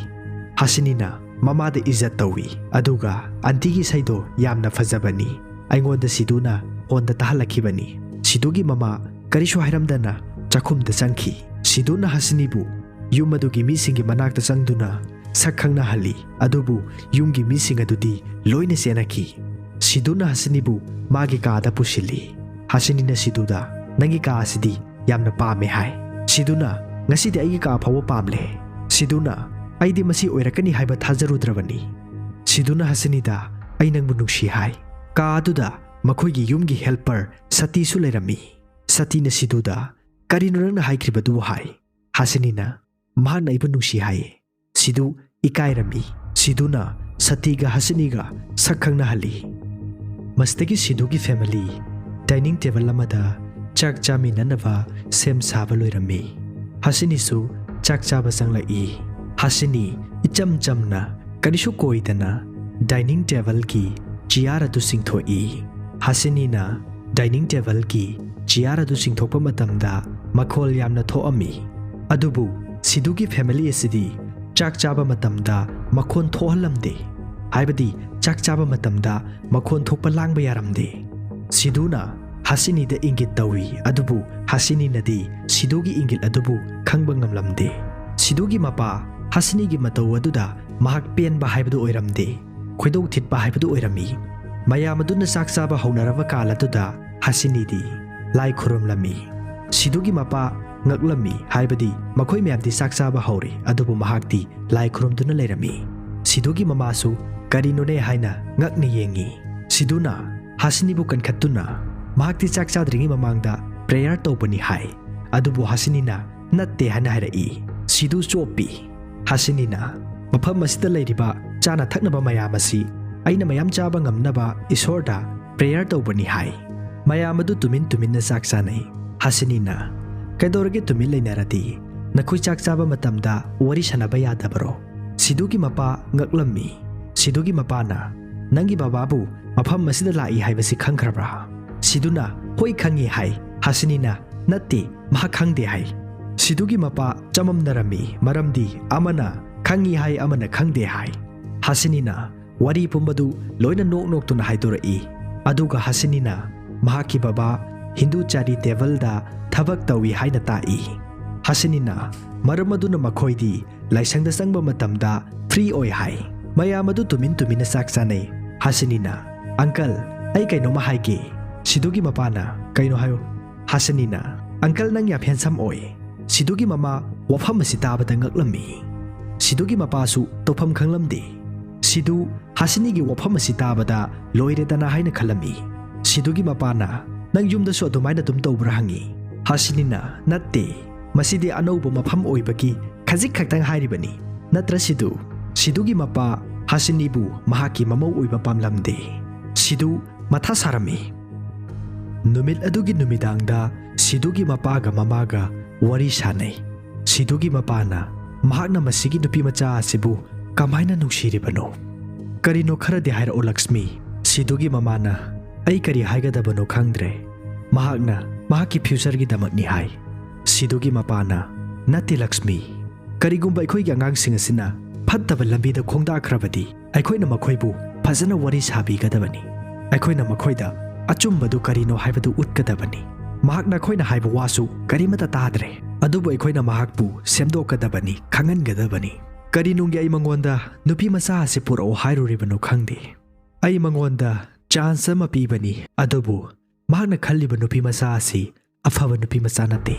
ꯍꯁꯤꯅꯤꯅ ꯃꯃꯥꯗ ꯏꯖꯠ ꯇꯧꯏ, ꯑꯗꯨꯒ ꯑꯟꯇꯤꯒꯤ ꯏꯁꯩꯗꯣ ꯌꯥꯝꯅ ꯐꯖꯕꯅꯤ, ꯑꯩꯉꯣꯟꯗ ꯁꯤꯗꯨꯅ ꯐꯣꯟꯗ ꯇꯥꯍꯜꯂꯛꯈꯤꯕꯅꯤ꯫ ꯁꯤꯗꯨꯒꯤ ꯃꯃꯥ ꯀꯔꯤꯁꯨ ꯍꯥꯏꯔꯝꯗꯅ ꯆꯥꯛꯈꯨꯝꯗ ꯆꯪꯈꯤ꯫ ꯁꯤꯗꯨꯅ ꯍꯁꯤꯅꯤꯕꯨ ꯌꯨꯝ ꯑꯗꯨꯒꯤ ꯃꯤꯁꯤꯡꯒꯤ ꯃꯅꯥꯛꯇ ꯆꯪꯗꯨꯅ ꯁꯛ ꯈꯪꯅꯍꯜꯂꯤ, ꯑꯗꯨꯕꯨ ꯌꯨꯝꯒꯤ ꯃꯤꯁꯤꯡ ꯑꯗꯨꯗꯤ ꯂꯣꯏꯅ ꯆꯦꯟꯅꯈꯤ꯫ ꯁꯤꯗꯨꯅ ꯍꯁꯤꯅꯤꯕꯨ ꯃꯥꯒꯤ ꯀꯥꯗ ꯄꯨꯁꯤꯜꯂꯤ꯫ ꯍꯁꯤꯅꯤꯅ ꯁꯤꯗꯨꯗ, "ꯅꯪꯒꯤ ꯀꯥ ꯑꯁꯤꯗꯤ ꯌꯥꯝꯅ ꯄꯥꯝꯃꯦ" ꯍꯥꯏ꯫ ꯁꯤꯗꯨꯅ, "ꯉꯁꯤꯗꯤ ꯑꯩꯒꯤ ꯀꯥ ꯐꯥꯎꯕ ꯄꯥꯝꯂꯦ꯫" ꯁꯤꯗꯨꯅ, "ꯑꯩꯗꯤ ꯃꯁꯤ ꯑꯣꯏꯔꯛꯀꯅꯤ ꯍꯥꯏꯕ ꯊꯥꯖꯔꯨꯗ꯭ꯔꯕꯅꯤ꯫" ꯁꯤꯗꯨꯅ ꯍꯁꯤꯅꯤꯗ, "ꯑꯩ ꯅꯪꯕꯨ ꯅꯨꯡꯁꯤ" ꯍꯥꯏ꯫ ꯀꯥ ꯑꯗꯨꯗ ꯃꯈꯣꯏꯒꯤ ꯌꯨꯝꯒꯤ ꯍꯦꯜꯄꯔ ꯁꯇꯤꯁꯨ ꯂꯩꯔꯝꯃꯤ꯫ ꯁꯇꯤꯅ ꯁꯤꯗꯨꯗ, "ꯀꯔꯤꯅꯣ ꯅꯪꯅ ꯍꯥꯏꯈ꯭ꯔꯤꯕꯗꯨꯕꯨ?" ꯍꯥꯏ꯫ ꯍꯁꯤꯅꯤꯅ, "ꯃꯍꯥꯛꯅ ꯑꯩꯕꯨ ꯅꯨꯡꯁꯤ" ꯍꯥꯏ꯫ ꯁꯤꯗꯨ ꯏꯀꯥꯏꯔꯝꯃꯤ꯫ ꯁꯤꯗꯨꯅ ꯁꯇꯤꯒ ꯍꯁꯤꯅꯤꯒ ꯁꯛ ꯈꯪꯅꯍꯜꯂꯤ꯫ ꯃꯁꯤꯗꯒꯤ ꯁꯤꯗꯨꯒꯤ ꯐꯦꯃꯤꯂꯤ ꯗꯥꯏꯅꯤꯡ ꯇꯦꯕꯜ ꯑꯃꯗ ꯆꯥꯛ ꯆꯥꯃꯤꯟꯅꯅꯕ ꯁꯦꯝ ꯁꯥꯕ ꯂꯣꯏꯔꯝꯃꯤ꯫ ꯍꯁꯤꯅꯤꯁꯨ ꯆꯥꯛ ꯆꯥꯕ ꯆꯪꯂꯛꯏ꯫ ꯍꯁꯤꯅꯤ ꯏꯆꯝ ꯆꯝꯅ, ꯀꯔꯤꯁꯨ ꯀꯣꯏꯗꯅ ꯗꯥꯏꯅꯤꯡ ꯇꯦꯕꯜꯒꯤ ꯆꯤꯌꯥꯔ ꯑꯗꯨ ꯆꯤꯡꯊꯣꯛꯏ꯫ ꯍꯁꯤꯅꯤꯅ ꯗꯥꯏꯅꯤꯡ ꯇꯦꯕꯜꯒꯤ ꯆꯤꯌꯥꯔ ꯑꯗꯨ ꯆꯤꯡꯊꯣꯛꯄ ꯃꯇꯝꯗ ꯃꯈꯣꯜ ꯌꯥꯝꯅ ꯊꯣꯛꯑꯝꯃꯤ꯫ ꯑꯗꯨꯕꯨ ꯁꯤꯗꯨꯒꯤ ꯐꯦꯃꯤꯂꯤ ꯑꯁꯤꯗꯤ ꯆꯥꯛ ꯆꯥꯕ ꯃꯇꯝꯗ ꯃꯈꯣꯟ ꯊꯣꯛꯍꯜꯂꯝꯗꯦ, ꯍꯥꯏꯕꯗꯤ ꯆꯥꯛ ꯆꯥꯕ ꯃꯇꯝꯗ ꯃꯈꯣꯟ ꯊꯣꯛꯄ ꯂꯥꯡꯕ ꯌꯥꯔꯝꯗꯦ꯫ ꯁꯤꯗꯨꯅ ꯍꯁꯤꯅꯤꯗ ꯏꯪꯒꯤꯠ ꯇꯧꯏ, ꯑꯗꯨꯕꯨ ꯍꯁꯤꯅꯤꯅꯗꯤ ꯁꯤꯗꯨꯒꯤ ꯏꯪꯒꯤꯠ ꯑꯗꯨꯕꯨ ꯈꯪꯕ ꯉꯝꯂꯝꯗꯦ꯫ ꯁꯤꯗꯨꯒꯤ ꯃꯄꯥ ꯍꯁꯤꯅꯤꯒꯤ ꯃꯇꯧ ꯑꯗꯨꯗ ꯃꯍꯥꯛ ꯄꯦꯟꯕ ꯍꯥꯏꯕꯗꯨ ꯑꯣꯏꯔꯝꯗꯦ, ꯈꯣꯏꯗꯧ ꯊꯤꯠꯄ ꯍꯥꯏꯕꯗꯨ ꯑꯣꯏꯔꯝꯃꯤ꯫ ꯃꯌꯥꯝ ꯑꯗꯨꯅ ꯆꯥꯛ ꯆꯥꯕ ꯍꯧꯅꯔꯕ ꯀꯥꯜ ꯑꯗꯨꯗ ꯍꯁꯤꯅꯤꯗꯤ ꯂꯥꯏ ꯈꯨꯔꯨꯝꯂꯝꯃꯤ꯫ ꯁꯤꯗꯨꯒꯤ ꯃꯄꯥ ꯉꯛꯂꯝꯃꯤ, ꯍꯥꯏꯕꯗꯤ ꯃꯈꯣꯏ ꯃꯌꯥꯝꯗꯤ ꯆꯥꯛ ꯆꯥꯕ ꯍꯧꯔꯦ, ꯑꯗꯨꯕꯨ ꯃꯍꯥꯛꯇꯤ ꯂꯥꯏ ꯈꯨꯔꯨꯝꯗꯨꯅ ꯂꯩꯔꯝꯃꯤ꯫ ꯁꯤꯗꯨꯒꯤ ꯃꯃꯥꯁꯨ ꯀꯔꯤꯅꯣꯅꯦ ꯍꯥꯏꯅ ꯉꯛꯅ ꯌꯦꯡꯉꯤ꯫ ꯁꯤꯗꯨꯅ ꯍꯁꯤꯅꯤꯕꯨ ꯀꯟꯈꯠꯇꯨꯅ, ꯃꯍꯥꯛꯇꯤ ꯆꯥꯛ ꯆꯥꯗ꯭ꯔꯤꯉꯩ ꯃꯃꯥꯡꯗ ꯄ꯭ꯔꯦꯌꯔ ꯇꯧꯕꯅꯤ ꯍꯥꯏ, ꯑꯗꯨꯕꯨ ꯍꯁꯤꯅꯤꯅ ꯅꯠꯇꯦ ꯍꯥꯏꯅ ꯍꯥꯏꯔꯛꯏ꯫ ꯁꯤꯗꯨ ꯆꯣꯞꯄꯤ꯫ ꯍꯁꯤꯅꯤꯅ ꯃꯐꯝ ꯑꯁꯤꯗ ꯂꯩꯔꯤꯕ ꯆꯥꯅ ꯊꯛꯅꯕ ꯃꯌꯥꯝ ꯑꯁꯤ ꯑꯩꯅ ꯃꯌꯥꯝ ꯆꯥꯕ ꯉꯝꯅꯕ ꯏꯁꯣꯔꯗ ꯄ꯭ꯔꯦꯌꯔ ꯇꯧꯕꯅꯤ ꯍꯥꯏ꯫ ꯃꯌꯥꯝ ꯑꯗꯨ ꯇꯨꯃꯤꯟ ꯇꯨꯃꯤꯟꯅ ꯆꯥꯛ ꯆꯥꯅꯩ꯫ ꯍꯁꯤꯅꯤꯅ, "ꯀꯩꯗꯧꯔꯒꯦ ꯇꯨꯃꯤꯟ ꯂꯩꯅꯔꯗꯤ? ꯅꯈꯣꯏ ꯆꯥꯛ ꯆꯥꯕ ꯃꯇꯝꯗ ꯋꯥꯔꯤ ꯁꯥꯟꯅꯕ ꯌꯥꯗꯕꯔꯣ?" ꯁꯤꯗꯨꯒꯤ ꯃꯄꯥ ꯉꯛꯂꯝꯃꯤ꯫ ꯁꯤꯗꯨꯒꯤ ꯃꯄꯥꯅ, "ꯅꯪꯒꯤ ꯕꯕꯥꯕꯨ ꯃꯐꯝ ꯑꯁꯤꯗ ꯂꯥꯛꯏ ꯍꯥꯏꯕꯁꯤ ꯈꯪꯈ꯭ꯔꯕ꯭ꯔꯥ?" ꯁꯤꯗꯨꯅ, "ꯍꯣꯏ ꯈꯪꯉꯤ" ꯍꯥꯏ꯫ ꯍꯁꯤꯅꯤꯅ, "ꯅꯠꯇꯦ, ꯃꯍꯥꯛ ꯈꯪꯗꯦ" ꯍꯥꯏ꯫ ꯁꯤꯗꯨꯒꯤ ꯃꯄꯥ ꯆꯃꯝꯅꯔꯝꯃꯤ, ꯃꯔꯝꯗꯤ ꯑꯃꯅ ꯈꯪꯉꯤ ꯍꯥꯏ, ꯑꯃꯅ ꯈꯪꯗꯦ ꯍꯥꯏ꯫ ꯍꯁꯤꯅꯤꯅ ꯋꯥꯔꯤ ꯄꯨꯝꯕꯗꯨ ꯂꯣꯏꯅ ꯅꯣꯛ ꯅꯣꯛꯇꯨꯅ ꯍꯥꯏꯗꯣꯔꯛꯏ꯫ ꯑꯗꯨꯒ ꯍꯁꯤꯅꯤꯅ ꯃꯍꯥꯛꯀꯤ ꯕꯕꯥ ꯍꯤꯟꯗꯨ ꯆꯦꯔꯤꯇꯦꯕꯜꯗ ꯊꯕꯛ ꯇꯧꯏ ꯍꯥꯏꯅ ꯇꯥꯛꯏ꯫ ꯍꯁꯤꯅꯤꯅ ꯃꯔꯝ ꯑꯗꯨꯅ ꯃꯈꯣꯏꯗꯤ ꯂꯥꯏꯁꯪꯗ ꯆꯪꯕ ꯃꯇꯝꯗ ꯐ꯭ꯔꯤ ꯑꯣꯏ ꯍꯥꯏ꯫ ꯃꯌꯥꯝ ꯑꯗꯨ ꯇꯨꯃꯤꯟ ꯇꯨꯃꯤꯟꯅ ꯆꯥꯛ ꯆꯥꯅꯩ꯫ ꯍꯁꯤꯅꯤꯅ, "ꯑꯪꯀꯜ, ꯑꯩ ꯀꯩꯅꯣꯝꯃ ꯍꯥꯏꯒꯦ꯫" ꯁꯤꯗꯨꯒꯤ ꯃꯄꯥꯅ, "ꯀꯩꯅꯣ ꯍꯥꯏꯌꯨ?" ꯍꯁꯤꯅꯤꯅ, "ꯑꯪꯀꯜ, ꯅꯪ ꯌꯥꯝ ꯍꯦꯟꯁꯝ ꯑꯣꯏ꯫" ꯁꯤꯗꯨꯒꯤ ꯃꯃꯥ ꯋꯥꯐꯝ ꯑꯁꯤ ꯇꯥꯕꯗ ꯉꯛꯂꯝꯃꯤ꯫ ꯁꯤꯗꯨꯒꯤ ꯃꯄꯥꯁꯨ ꯇꯧꯐꯝ ꯈꯪꯂꯝꯗꯦ꯫ ꯁꯤꯗꯨ ꯍꯁꯤꯅꯤꯒꯤ ꯋꯥꯐꯝ ꯑꯁꯤ ꯇꯥꯕꯗ ꯂꯣꯏꯔꯦꯗꯅ ꯍꯥꯏꯅ ꯈꯜꯂꯝꯃꯤ꯫ ꯁꯤꯗꯨꯒꯤ ꯃꯄꯥꯅ, "ꯅꯪ ꯌꯨꯝꯗꯁꯨ ꯑꯗꯨꯃꯥꯏꯅ ꯑꯗꯨꯝ ꯇꯧꯕ꯭ꯔꯥ?" ꯍꯪꯉꯤ꯫ ꯍꯁꯤꯅꯤꯅ, "ꯅꯠꯇꯦ, ꯃꯁꯤꯗꯤ ꯑꯅꯧꯕ ꯃꯐꯝ ꯑꯣꯏꯕꯒꯤ ꯈꯖꯤꯛ ꯈꯛꯇꯪ ꯍꯥꯏꯔꯤꯕꯅꯤ꯫ ꯅꯠꯇ꯭ꯔ ꯁꯤꯗꯨ?" ꯁꯤꯗꯨꯒꯤ ꯃꯄꯥ ꯍꯁꯤꯅꯤꯕꯨ ꯃꯍꯥꯛꯀꯤ ꯃꯃꯧ ꯑꯣꯏꯕ ꯄꯥꯝꯂꯝꯗꯦ꯫ ꯁꯤꯗꯨ ꯃꯊꯥ ꯁꯥꯔꯝꯃꯤ꯫ ꯅꯨꯃꯤꯠ ꯑꯗꯨꯒꯤ ꯅꯨꯃꯤꯗꯥꯡꯗ ꯁꯤꯗꯨꯒꯤ ꯃꯄꯥꯒ ꯃꯃꯥꯒ ꯋꯥꯔꯤ ꯁꯥꯅꯩ꯫ ꯁꯤꯗꯨꯒꯤ ꯃꯄꯥꯅ ꯃꯍꯥꯛꯅ ꯃꯁꯤꯒꯤ ꯅꯨꯄꯤ ꯃꯆꯥ ꯑꯁꯤꯕꯨ ꯀꯃꯥꯏꯅ ꯅꯨꯡꯁꯤꯔꯤꯕꯅꯣ? "ꯀꯔꯤꯅꯣ ꯈꯔꯗꯤ ꯍꯥꯏꯔꯛꯑꯣ ꯂꯛꯁꯃꯤ꯫" ꯁꯤꯗꯨꯒꯤ ꯃꯃꯥꯅ, "ꯑꯩ ꯀꯔꯤ ꯍꯥꯏꯒꯗꯕꯅꯣ ꯈꯪꯗ꯭ꯔꯦ꯫ ꯃꯍꯥꯛꯅ ꯃꯍꯥꯛꯀꯤ ꯐ꯭ꯌꯨꯆꯔꯒꯤꯗꯃꯛꯅꯤ" ꯍꯥꯏ꯫ ꯁꯤꯗꯨꯒꯤ ꯃꯄꯥꯅ, "ꯅꯠꯇꯦ ꯂꯛꯁꯃꯤ, ꯀꯔꯤꯒꯨꯝꯕ ꯑꯩꯈꯣꯏꯒꯤ ꯑꯉꯥꯡꯁꯤꯡ ꯑꯁꯤꯅ ꯐꯠꯇꯕ ꯂꯝꯕꯤꯗ ꯈꯣꯡꯗꯥꯈ꯭ꯔꯕꯗꯤ ꯑꯩꯈꯣꯏꯅ ꯃꯈꯣꯏꯕꯨ ꯐꯖꯅ ꯋꯥꯔꯤ ꯁꯥꯕꯤꯒꯗꯕꯅꯤ꯫ ꯑꯩꯈꯣꯏꯅ ꯃꯈꯣꯏꯗ ꯑꯆꯨꯝꯕꯗꯨ ꯀꯔꯤꯅꯣ ꯍꯥꯏꯕꯗꯨ ꯎꯠꯀꯗꯕꯅꯤ꯫ ꯃꯍꯥꯛꯅ ꯑꯩꯈꯣꯏꯅ ꯍꯥꯏꯕ ꯋꯥꯁꯨ ꯀꯔꯤꯃꯠꯇ ꯇꯥꯗ꯭ꯔꯦ, ꯑꯗꯨꯕꯨ ꯑꯩꯈꯣꯏꯅ ꯃꯍꯥꯛꯄꯨ ꯁꯦꯝꯗꯣꯛꯀꯗꯕꯅꯤ, ꯈꯪꯍꯟꯒꯗꯕꯅꯤ꯫ ꯀꯔꯤꯅꯨꯡꯒꯤ ꯑꯩ ꯃꯉꯣꯟꯗ ꯅꯨꯄꯤ ꯃꯆꯥ ꯑꯁꯤ ꯄꯨꯔꯛꯎ ꯍꯥꯏꯔꯨꯔꯤꯕꯅꯣ ꯈꯪꯗꯦ꯫ ꯑꯩ ꯃꯉꯣꯟꯗ ꯆꯥꯟꯁ ꯑꯃ ꯄꯤꯕꯅꯤ, ꯑꯗꯨꯕꯨ ꯃꯍꯥꯛꯅ ꯈꯜꯂꯤꯕ ꯅꯨꯄꯤ ꯃꯆꯥ ꯑꯁꯤ ꯑꯐꯕ ꯅꯨꯄꯤ ꯃꯆꯥ ꯅꯠꯇꯦ꯫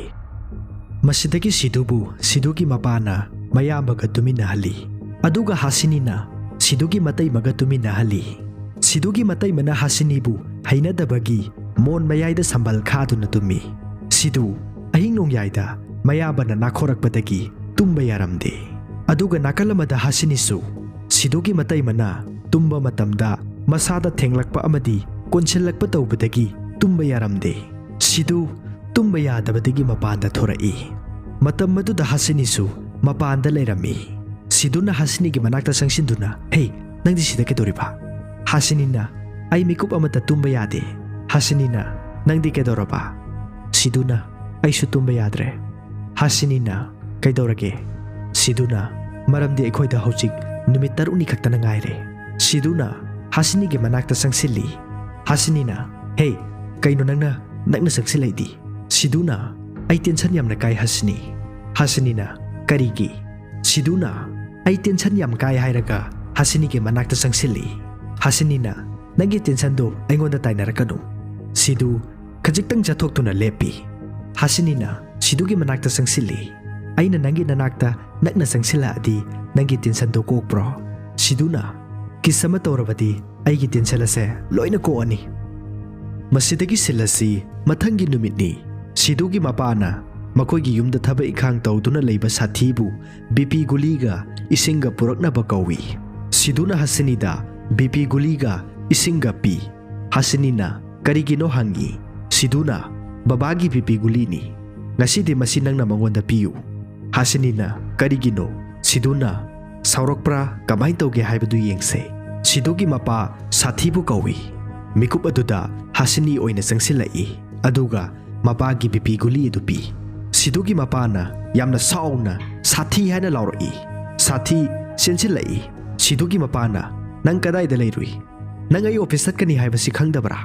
ꯃꯁꯤꯗꯒꯤ ꯁꯤꯗꯨꯕꯨ ꯁꯤꯗꯨꯒꯤ ꯃꯄꯥꯅ ꯃꯌꯥꯝꯕꯒ ꯇꯨꯃꯤꯟꯅꯍꯜꯂꯤ, ꯑꯗꯨꯒ ꯍꯥꯁꯤꯅꯤꯅ ꯁꯤꯗꯨꯒꯤ ꯃꯇꯩꯃꯒ ꯇꯨꯃꯤꯟꯅꯍꯜꯂꯤ꯫ ꯁꯤꯗꯨꯒꯤ ꯃꯇꯩꯃꯅ ꯍꯥꯁꯤꯅꯤꯕꯨ ꯍꯩꯅꯗꯕꯒꯤ ꯃꯣꯟ ꯃꯌꯥꯏꯗ ꯁꯝꯕꯜ ꯈꯥꯗꯨꯅ ꯇꯨꯝꯃꯤ꯫ ꯁꯤꯗꯨ ꯑꯍꯤꯡ ꯅꯣꯡꯌꯥꯏꯗ ꯃꯌꯥꯝꯕꯅ ꯅꯥꯈꯣꯔꯛꯄꯗꯒꯤ ꯇꯨꯝꯕ ꯌꯥꯔꯝꯗꯦ꯫ ꯑꯗꯨꯒ ꯅꯥꯀꯜ ꯑꯃꯗ ꯍꯥꯁꯤꯅꯤꯁꯨ ꯁꯤꯗꯨꯒꯤ ꯃꯇꯩꯃꯅ ꯇꯨꯝꯕ ꯃꯇꯝꯗ ꯃꯁꯥꯗ ꯊꯦꯡꯂꯛꯄ ꯑꯃꯗꯤ ꯀꯣꯟꯁꯤꯜꯂꯛꯄ ꯇꯧꯕꯗꯒꯤ ꯇꯨꯝꯕ ꯌꯥꯔꯝꯗꯦ꯫ ꯁꯤꯗꯨ ꯇꯨꯝꯕ ꯌꯥꯗꯕꯗꯒꯤ ꯃꯄꯥꯟꯗ ꯊꯣꯔꯛꯏ꯫ ꯃꯇꯝ ꯑꯗꯨꯗ ꯍꯥꯁꯤꯅꯤꯁꯨ ꯃꯄꯥꯟꯗ ꯂꯩꯔꯝꯃꯤ꯫ ꯁꯤꯗꯨꯅ ꯍꯥꯁꯤꯅꯤꯒꯤ ꯃꯅꯥꯛꯇ ꯆꯪꯁꯤꯟꯗꯨꯅ, "ꯍꯦ, ꯅꯪꯗꯤ ꯁꯤꯗ ꯀꯩꯗꯧꯔꯤꯕ?" ꯍꯥꯁꯤꯅꯤꯅ, "ꯑꯩ ꯃꯤꯀꯨꯞ ꯑꯃꯠꯇ ꯇꯨꯝꯕ ꯌꯥꯗꯦ꯫" ꯍꯥꯁꯤꯅꯤꯅ, "ꯅꯪꯗꯤ ꯀꯩꯗꯧꯔꯕ?" ꯁꯤꯗꯨꯅ, "ꯑꯩꯁꯨ ꯇꯨꯝꯕ ꯌꯥꯗ꯭ꯔꯦ꯫" ꯍꯥꯁꯤꯅꯤꯅ, "ꯀꯩꯗꯧꯔꯒꯦ?" ꯁꯤꯗꯨꯅ, "ꯃꯔꯝꯗꯤ ꯑꯩꯈꯣꯏꯗ ꯍꯧꯖꯤꯛ ꯅꯨꯃꯤꯠ ꯇꯔꯨꯛꯅꯤ ꯈꯛꯇꯅ ꯉꯥꯏꯔꯦ꯫" ꯁꯤꯗꯨꯅ ꯍꯥꯁꯤꯅꯤꯒꯤ ꯃꯅꯥꯛꯇ ꯆꯪꯁꯤꯜꯂꯤ꯫ ꯍꯥꯁꯤꯅꯤꯅ, "ꯍꯦ, ꯀꯩꯅꯣ ꯅꯪꯅ ꯅꯛꯅ ꯆꯪꯁꯤꯜꯂꯛꯏꯗꯤ?" ꯁꯤꯗꯨꯅ, "ꯑꯩ ꯇꯦꯟꯁꯟ ꯌꯥꯝꯅ ꯀꯥꯏ ꯍꯥꯁꯤꯅꯤ꯫" ꯍꯥꯁꯤꯅꯤꯅ, "ꯀꯔꯤꯒꯤ?" ꯁꯤꯗꯨꯅ, "ꯑꯩ ꯇꯦꯟꯁꯟ ꯌꯥꯝ ꯀꯥꯏ" ꯍꯥꯏꯔꯒ ꯍꯥꯁꯤꯅꯤꯒꯤ ꯃꯅꯥꯛꯇ ꯆꯪꯁꯤꯜꯂꯤ꯫ ꯍꯥꯁꯤꯅꯤꯅ, "ꯅꯪꯒꯤ ꯇꯦꯟꯁꯟꯗꯣ ꯑꯩꯉꯣꯟꯗ ꯇꯥꯏꯅꯔꯛꯀꯅꯨ꯫" ꯁꯤꯗꯨ ꯈꯖꯤꯛꯇꯪ ꯆꯠꯊꯣꯛꯇꯨꯅ ꯂꯦꯞꯄꯤ꯫ ꯍꯥꯁꯤꯅꯤꯅ ꯁꯤꯗꯨꯒꯤ ꯃꯅꯥꯛꯇ ꯆꯪꯁꯤꯜꯂꯤ꯫ "ꯑꯩꯅ ꯅꯪꯒꯤ ꯅꯅꯥꯛꯇ ꯅꯛꯅ ꯆꯪꯁꯤꯜꯂꯛꯑꯗꯤ ꯅꯪꯒꯤ ꯇꯦꯟꯁꯟꯗꯣ ꯀꯣꯛꯄ꯭ꯔꯣ?" ꯁꯤꯗꯨꯅ, "ꯀꯤꯁ ꯑꯃ ꯇꯧꯔꯕꯗꯤ ꯑꯩꯒꯤ ꯇꯦꯟꯁꯟ ꯑꯁꯦ ꯂꯣꯏꯅ ꯀꯣꯛꯑꯅꯤ꯫" ꯃꯁꯤꯗꯒꯤ ꯁꯤꯜ ꯑꯁꯤ ꯃꯊꯪꯒꯤ ꯅꯨꯃꯤꯠꯅꯤ꯫ ꯁꯤꯗꯨꯒꯤ ꯃꯄꯥꯅ ꯃꯈꯣꯏꯒꯤ ꯌꯨꯝꯗ ꯊꯕꯛ ꯏꯪꯈꯥꯡ ꯇꯧꯗꯨꯅ ꯂꯩꯕ ꯁꯥꯊꯤꯕꯨ ꯕꯤ ꯄꯤ ꯒꯨꯂꯤꯒ ꯏꯁꯤꯡꯒ ꯄꯨꯔꯛꯅꯕ ꯀꯧꯏ꯫ ꯁꯤꯗꯨꯅ ꯍꯥꯁꯤꯅꯤꯗ ꯕꯤ ꯄꯤ ꯒꯨꯂꯤꯒ ꯏꯁꯤꯡꯒ ꯄꯤ꯫ ꯍꯥꯁꯤꯅꯤꯅ ꯀꯔꯤꯒꯤꯅꯣ ꯍꯪꯉꯤ꯫ ꯁꯤꯗꯨꯅ, "ꯕꯕꯥꯒꯤ ꯕꯤ ꯄꯤ ꯒꯨꯂꯤꯅꯤ꯫ ꯉꯁꯤꯗꯤ ꯃꯁꯤ ꯅꯪꯅ ꯃꯉꯣꯟꯗ ꯄꯤꯌꯨ꯫" ꯍꯥꯁꯤꯅꯤꯅ, "ꯀꯔꯤꯒꯤꯅꯣ?" ꯁꯤꯗꯨꯅ, "ꯁꯥꯎꯔꯛꯄ꯭ꯔꯥ, ꯀꯃꯥꯏꯅ ꯇꯧꯒꯦ ꯍꯥꯏꯕꯗꯨ ꯌꯦꯡꯁꯦ꯫" ꯁꯤꯗꯨꯒꯤ ꯃꯄꯥ ꯁꯥꯊꯤꯕꯨ ꯀꯧꯏ꯫ ꯃꯤꯀꯨꯞ ꯑꯗꯨꯗ ꯍꯥꯁꯤꯅꯤ ꯑꯣꯏꯅ ꯆꯪꯁꯤꯜꯂꯛꯏ, ꯑꯗꯨꯒ ꯃꯄꯥꯒꯤ ꯕꯤ ꯄꯤ ꯒꯨꯂꯤ ꯑꯗꯨ ꯄꯤ꯫ ꯁꯤꯗꯨꯒꯤ ꯃꯄꯥꯅ ꯌꯥꯝꯅ ꯁꯥꯎꯅ "ꯁꯥꯊꯤ" ꯍꯥꯏꯅ ꯂꯥꯎꯔꯛꯏ꯫ ꯁꯥꯊꯤ ꯆꯦꯟꯁꯤꯜꯂꯛꯏ꯫ ꯁꯤꯗꯨꯒꯤ ꯃꯄꯥꯅ, "ꯅꯪ ꯀꯗꯥꯏꯗ ꯂꯩꯔꯨꯏ? ꯅꯪ ꯑꯩ ꯑꯣꯐꯤꯁ ꯆꯠꯀꯅꯤ ꯍꯥꯏꯕꯁꯤ ꯈꯪꯗꯕ꯭ꯔꯥ?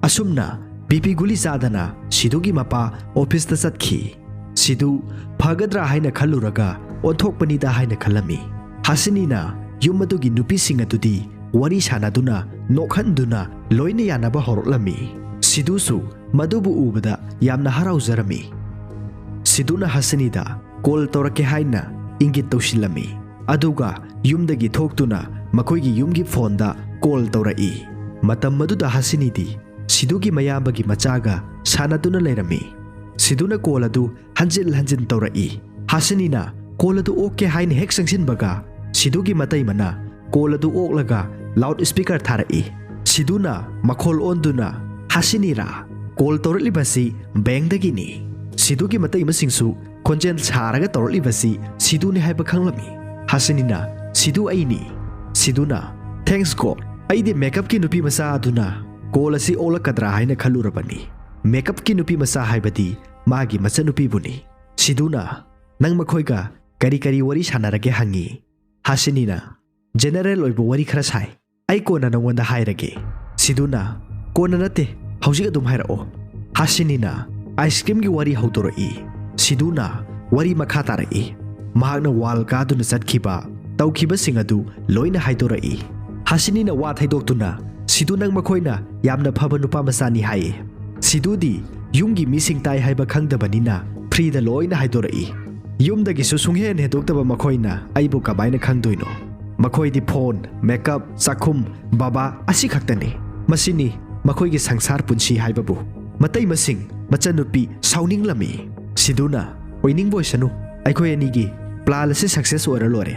ꯑꯁꯨꯝꯅ ꯕꯤ ꯄꯤ ꯒꯨꯂꯤ ꯆꯥꯗꯅ ꯁꯤꯗꯨꯒꯤ ꯃꯄꯥ ꯑꯣꯐꯤꯁꯇ ꯆꯠꯈꯤ꯫ ꯁꯤꯗꯨ ꯐꯒꯗ꯭ꯔꯥ ꯍꯥꯏꯅ ꯈꯜꯂꯨꯔꯒ ꯑꯣꯟꯊꯣꯛꯄꯅꯤꯗ ꯍꯥꯏꯅ ꯈꯜꯂꯝꯃꯤ꯫ ꯍꯥꯁꯤꯅꯤꯅ ꯌꯨꯝ ꯑꯗꯨꯒꯤ ꯅꯨꯄꯤꯁꯤꯡ ꯑꯗꯨꯗꯤ ꯋꯥꯔꯤ ꯁꯥꯟꯅꯗꯨꯅ, ꯅꯣꯛꯍꯟꯗꯨꯅ ꯂꯣꯏꯅ ꯌꯥꯅꯕ ꯍꯧꯔꯛꯂꯝꯃꯤ꯫ ꯁꯤꯗꯨꯁꯨ ꯃꯗꯨꯕꯨ ꯎꯕꯗ ꯌꯥꯝꯅ ꯍꯔꯥꯎꯖꯔꯝꯃꯤ꯫ ꯁꯤꯗꯨꯅ ꯍꯥꯁꯤꯅꯤꯗ ꯀꯣꯜ ꯇꯧꯔꯛꯀꯦ ꯍꯥꯏꯅ ꯏꯪꯒꯤꯠ ꯇꯧꯁꯤꯜꯂꯝꯃꯤ꯫ ꯑꯗꯨꯒ ꯌꯨꯝꯗꯒꯤ ꯊꯣꯛꯇꯨꯅ ꯃꯈꯣꯏꯒꯤ ꯌꯨꯝꯒꯤ ꯐꯣꯟꯗ ꯀꯣꯜ ꯇꯧꯔꯛꯏ꯫ ꯃꯇꯝ ꯑꯗꯨꯗ ꯍꯥꯁꯤꯅꯤꯗꯤ ꯁꯤꯗꯨꯒꯤ ꯃꯌꯥꯝꯕꯒꯤ ꯃꯆꯥꯒ ꯁꯥꯟꯅꯗꯨꯅ ꯂꯩꯔꯝꯃꯤ꯫ ꯁꯤꯗꯨꯅ ꯀꯣꯜ ꯑꯗꯨ ꯍꯟꯖꯤꯟ ꯍꯟꯖꯤꯟ ꯇꯧꯔꯛꯏ꯫ ꯍꯥꯁꯤꯅꯤꯅ ꯀꯣꯜ ꯑꯗꯨ ꯑꯣꯛꯀꯦ ꯍꯥꯏꯅ ꯍꯦꯛ ꯆꯪꯁꯤꯟꯕꯒ ꯁꯤꯗꯨꯒꯤ ꯃꯇꯩꯃꯅ ꯀꯣꯜ ꯑꯗꯨ ꯑꯣꯛꯂꯒ ꯂꯥꯎꯗ ꯁ꯭ꯄꯤꯀꯔ ꯊꯥꯔꯛꯏ꯫ ꯁꯤꯗꯨꯅ ꯃꯈꯣꯜ ꯑꯣꯟꯗꯨꯅ, "ꯍꯥꯁꯤꯅꯤꯔꯥ? ꯀꯣꯜ ꯇꯧꯔꯛꯂꯤꯕꯁꯤ ꯕꯦꯡꯗꯒꯤꯅꯤ꯫" ꯁꯤꯗꯨꯒꯤ ꯃꯇꯩꯃꯁꯤꯡꯁꯨ ꯈꯣꯟꯖꯦꯜ ꯁꯥꯔꯒ ꯇꯧꯔꯛꯂꯤꯕꯁꯤ ꯁꯤꯗꯨꯅꯤ ꯍꯥꯏꯕ ꯈꯪꯂꯝꯃꯤ꯫ ꯍꯥꯁꯤꯅꯤꯅ, "ꯁꯤꯗꯨ ꯑꯩꯅꯤ꯫" ꯁꯤꯗꯨꯅ, "Thanks God, ꯑꯩꯗꯤ ꯃꯦꯀꯞꯀꯤ ꯅꯨꯄꯤ ꯃꯆꯥ ꯑꯗꯨꯅ ꯀꯣꯜ ꯑꯁꯤ ꯑꯣꯛꯂꯛꯀꯗ꯭ꯔꯥ ꯍꯥꯏꯅ ꯈꯜꯂꯨꯔꯕꯅꯤ꯫ ꯃꯦꯀꯞꯀꯤ ꯅꯨꯄꯤ ꯃꯆꯥ ꯍꯥꯏꯕꯗꯤ ꯃꯥꯒꯤ ꯃꯆꯟꯅꯨꯄꯤꯕꯨꯅꯤ꯫" ꯁꯤꯗꯨꯅ, "ꯅꯪ ꯃꯈꯣꯏꯒ ꯀꯔꯤ ꯀꯔꯤ ꯋꯥꯔꯤ ꯁꯥꯟꯅꯔꯒꯦ?" ꯍꯪꯉꯤ꯫ ꯍꯥꯁꯤꯅꯤꯅ, "ꯖꯦꯅꯔꯦꯜ ꯑꯣꯏꯕ ꯋꯥꯔꯤ ꯈꯔ ꯁꯥꯏ꯫ ꯑꯩ ꯀꯣꯟꯅ ꯅꯪꯉꯣꯟꯗ ꯍꯥꯏꯔꯒꯦ꯫" ꯁꯤꯗꯨꯅ, "ꯀꯣꯟꯅ ꯅꯠꯇꯦ, ꯍꯧꯖꯤꯛ ꯑꯗꯨꯝ ꯍꯥꯏꯔꯛꯑꯣ꯫" ꯍꯥꯁꯤꯅꯤꯅ ꯑꯥꯏꯁ ꯀ꯭ꯔꯤꯝꯒꯤ ꯋꯥꯔꯤ ꯍꯧꯗꯣꯔꯛꯏ꯫ ꯁꯤꯗꯨꯅ ꯋꯥꯔꯤ ꯃꯈꯥ ꯇꯥꯔꯛꯏ꯫ ꯃꯍꯥꯛꯅ ꯋꯥꯜ ꯀꯥꯗꯨꯅ ꯆꯠꯈꯤꯕ, ꯇꯧꯈꯤꯕꯁꯤꯡ ꯑꯗꯨ ꯂꯣꯏꯅ ꯍꯥꯏꯗꯣꯔꯛꯏ꯫ ꯍꯥꯁꯤꯅꯤꯅ ꯋꯥ ꯊꯩꯗꯣꯛꯇꯨꯅ, "ꯁꯤꯗꯨ, ꯅꯪ ꯃꯈꯣꯏꯅ ꯌꯥꯝꯅ ꯐꯕ ꯅꯨꯄꯥ ꯃꯆꯥꯅꯤ" ꯍꯥꯏꯌꯦ꯫ ꯁꯤꯗꯨꯗꯤ ꯌꯨꯝꯒꯤ ꯃꯤꯁꯤꯡ ꯇꯥꯏ ꯍꯥꯏꯕ ꯈꯪꯗꯕꯅꯤꯅ ꯐ꯭ꯔꯤꯗ ꯂꯣꯏꯅ ꯍꯥꯏꯗꯣꯔꯛꯏ꯫ "ꯌꯨꯝꯗꯒꯤꯁꯨ ꯁꯨꯡꯍꯦꯟ ꯍꯦꯟꯗꯣꯛꯇꯕ ꯃꯈꯣꯏꯅ ꯑꯩꯕꯨ ꯀꯃꯥꯏꯅ ꯈꯪꯗꯣꯏꯅꯣ? ꯃꯈꯣꯏꯗꯤ ꯐꯣꯟ, ꯃꯦꯀꯞ, ꯆꯥꯛꯈꯨꯝ, ꯕꯕꯥ ꯑꯁꯤ ꯈꯛꯇꯅꯤ꯫ ꯃꯁꯤꯅꯤ ꯃꯈꯣꯏꯒꯤ ꯁꯪꯁꯥꯔ ꯄꯨꯟꯁꯤ ꯍꯥꯏꯕꯕꯨ꯫" ꯃꯇꯩꯃꯁꯤꯡ, ꯃꯆꯟꯅꯨꯄꯤ ꯁꯥꯎꯅꯤꯡꯂꯝꯃꯤ꯫ ꯁꯤꯗꯨꯅ, "ꯑꯣꯏꯅꯤꯡꯕ ꯑꯣꯏꯁꯅꯨ, ꯑꯩꯈꯣꯏ ꯑꯅꯤꯒꯤ ꯄ꯭ꯂꯥꯟ ꯑꯁꯤ ꯁꯛꯁꯦꯁ ꯑꯣꯏꯔ ꯂꯣꯏꯔꯦ꯫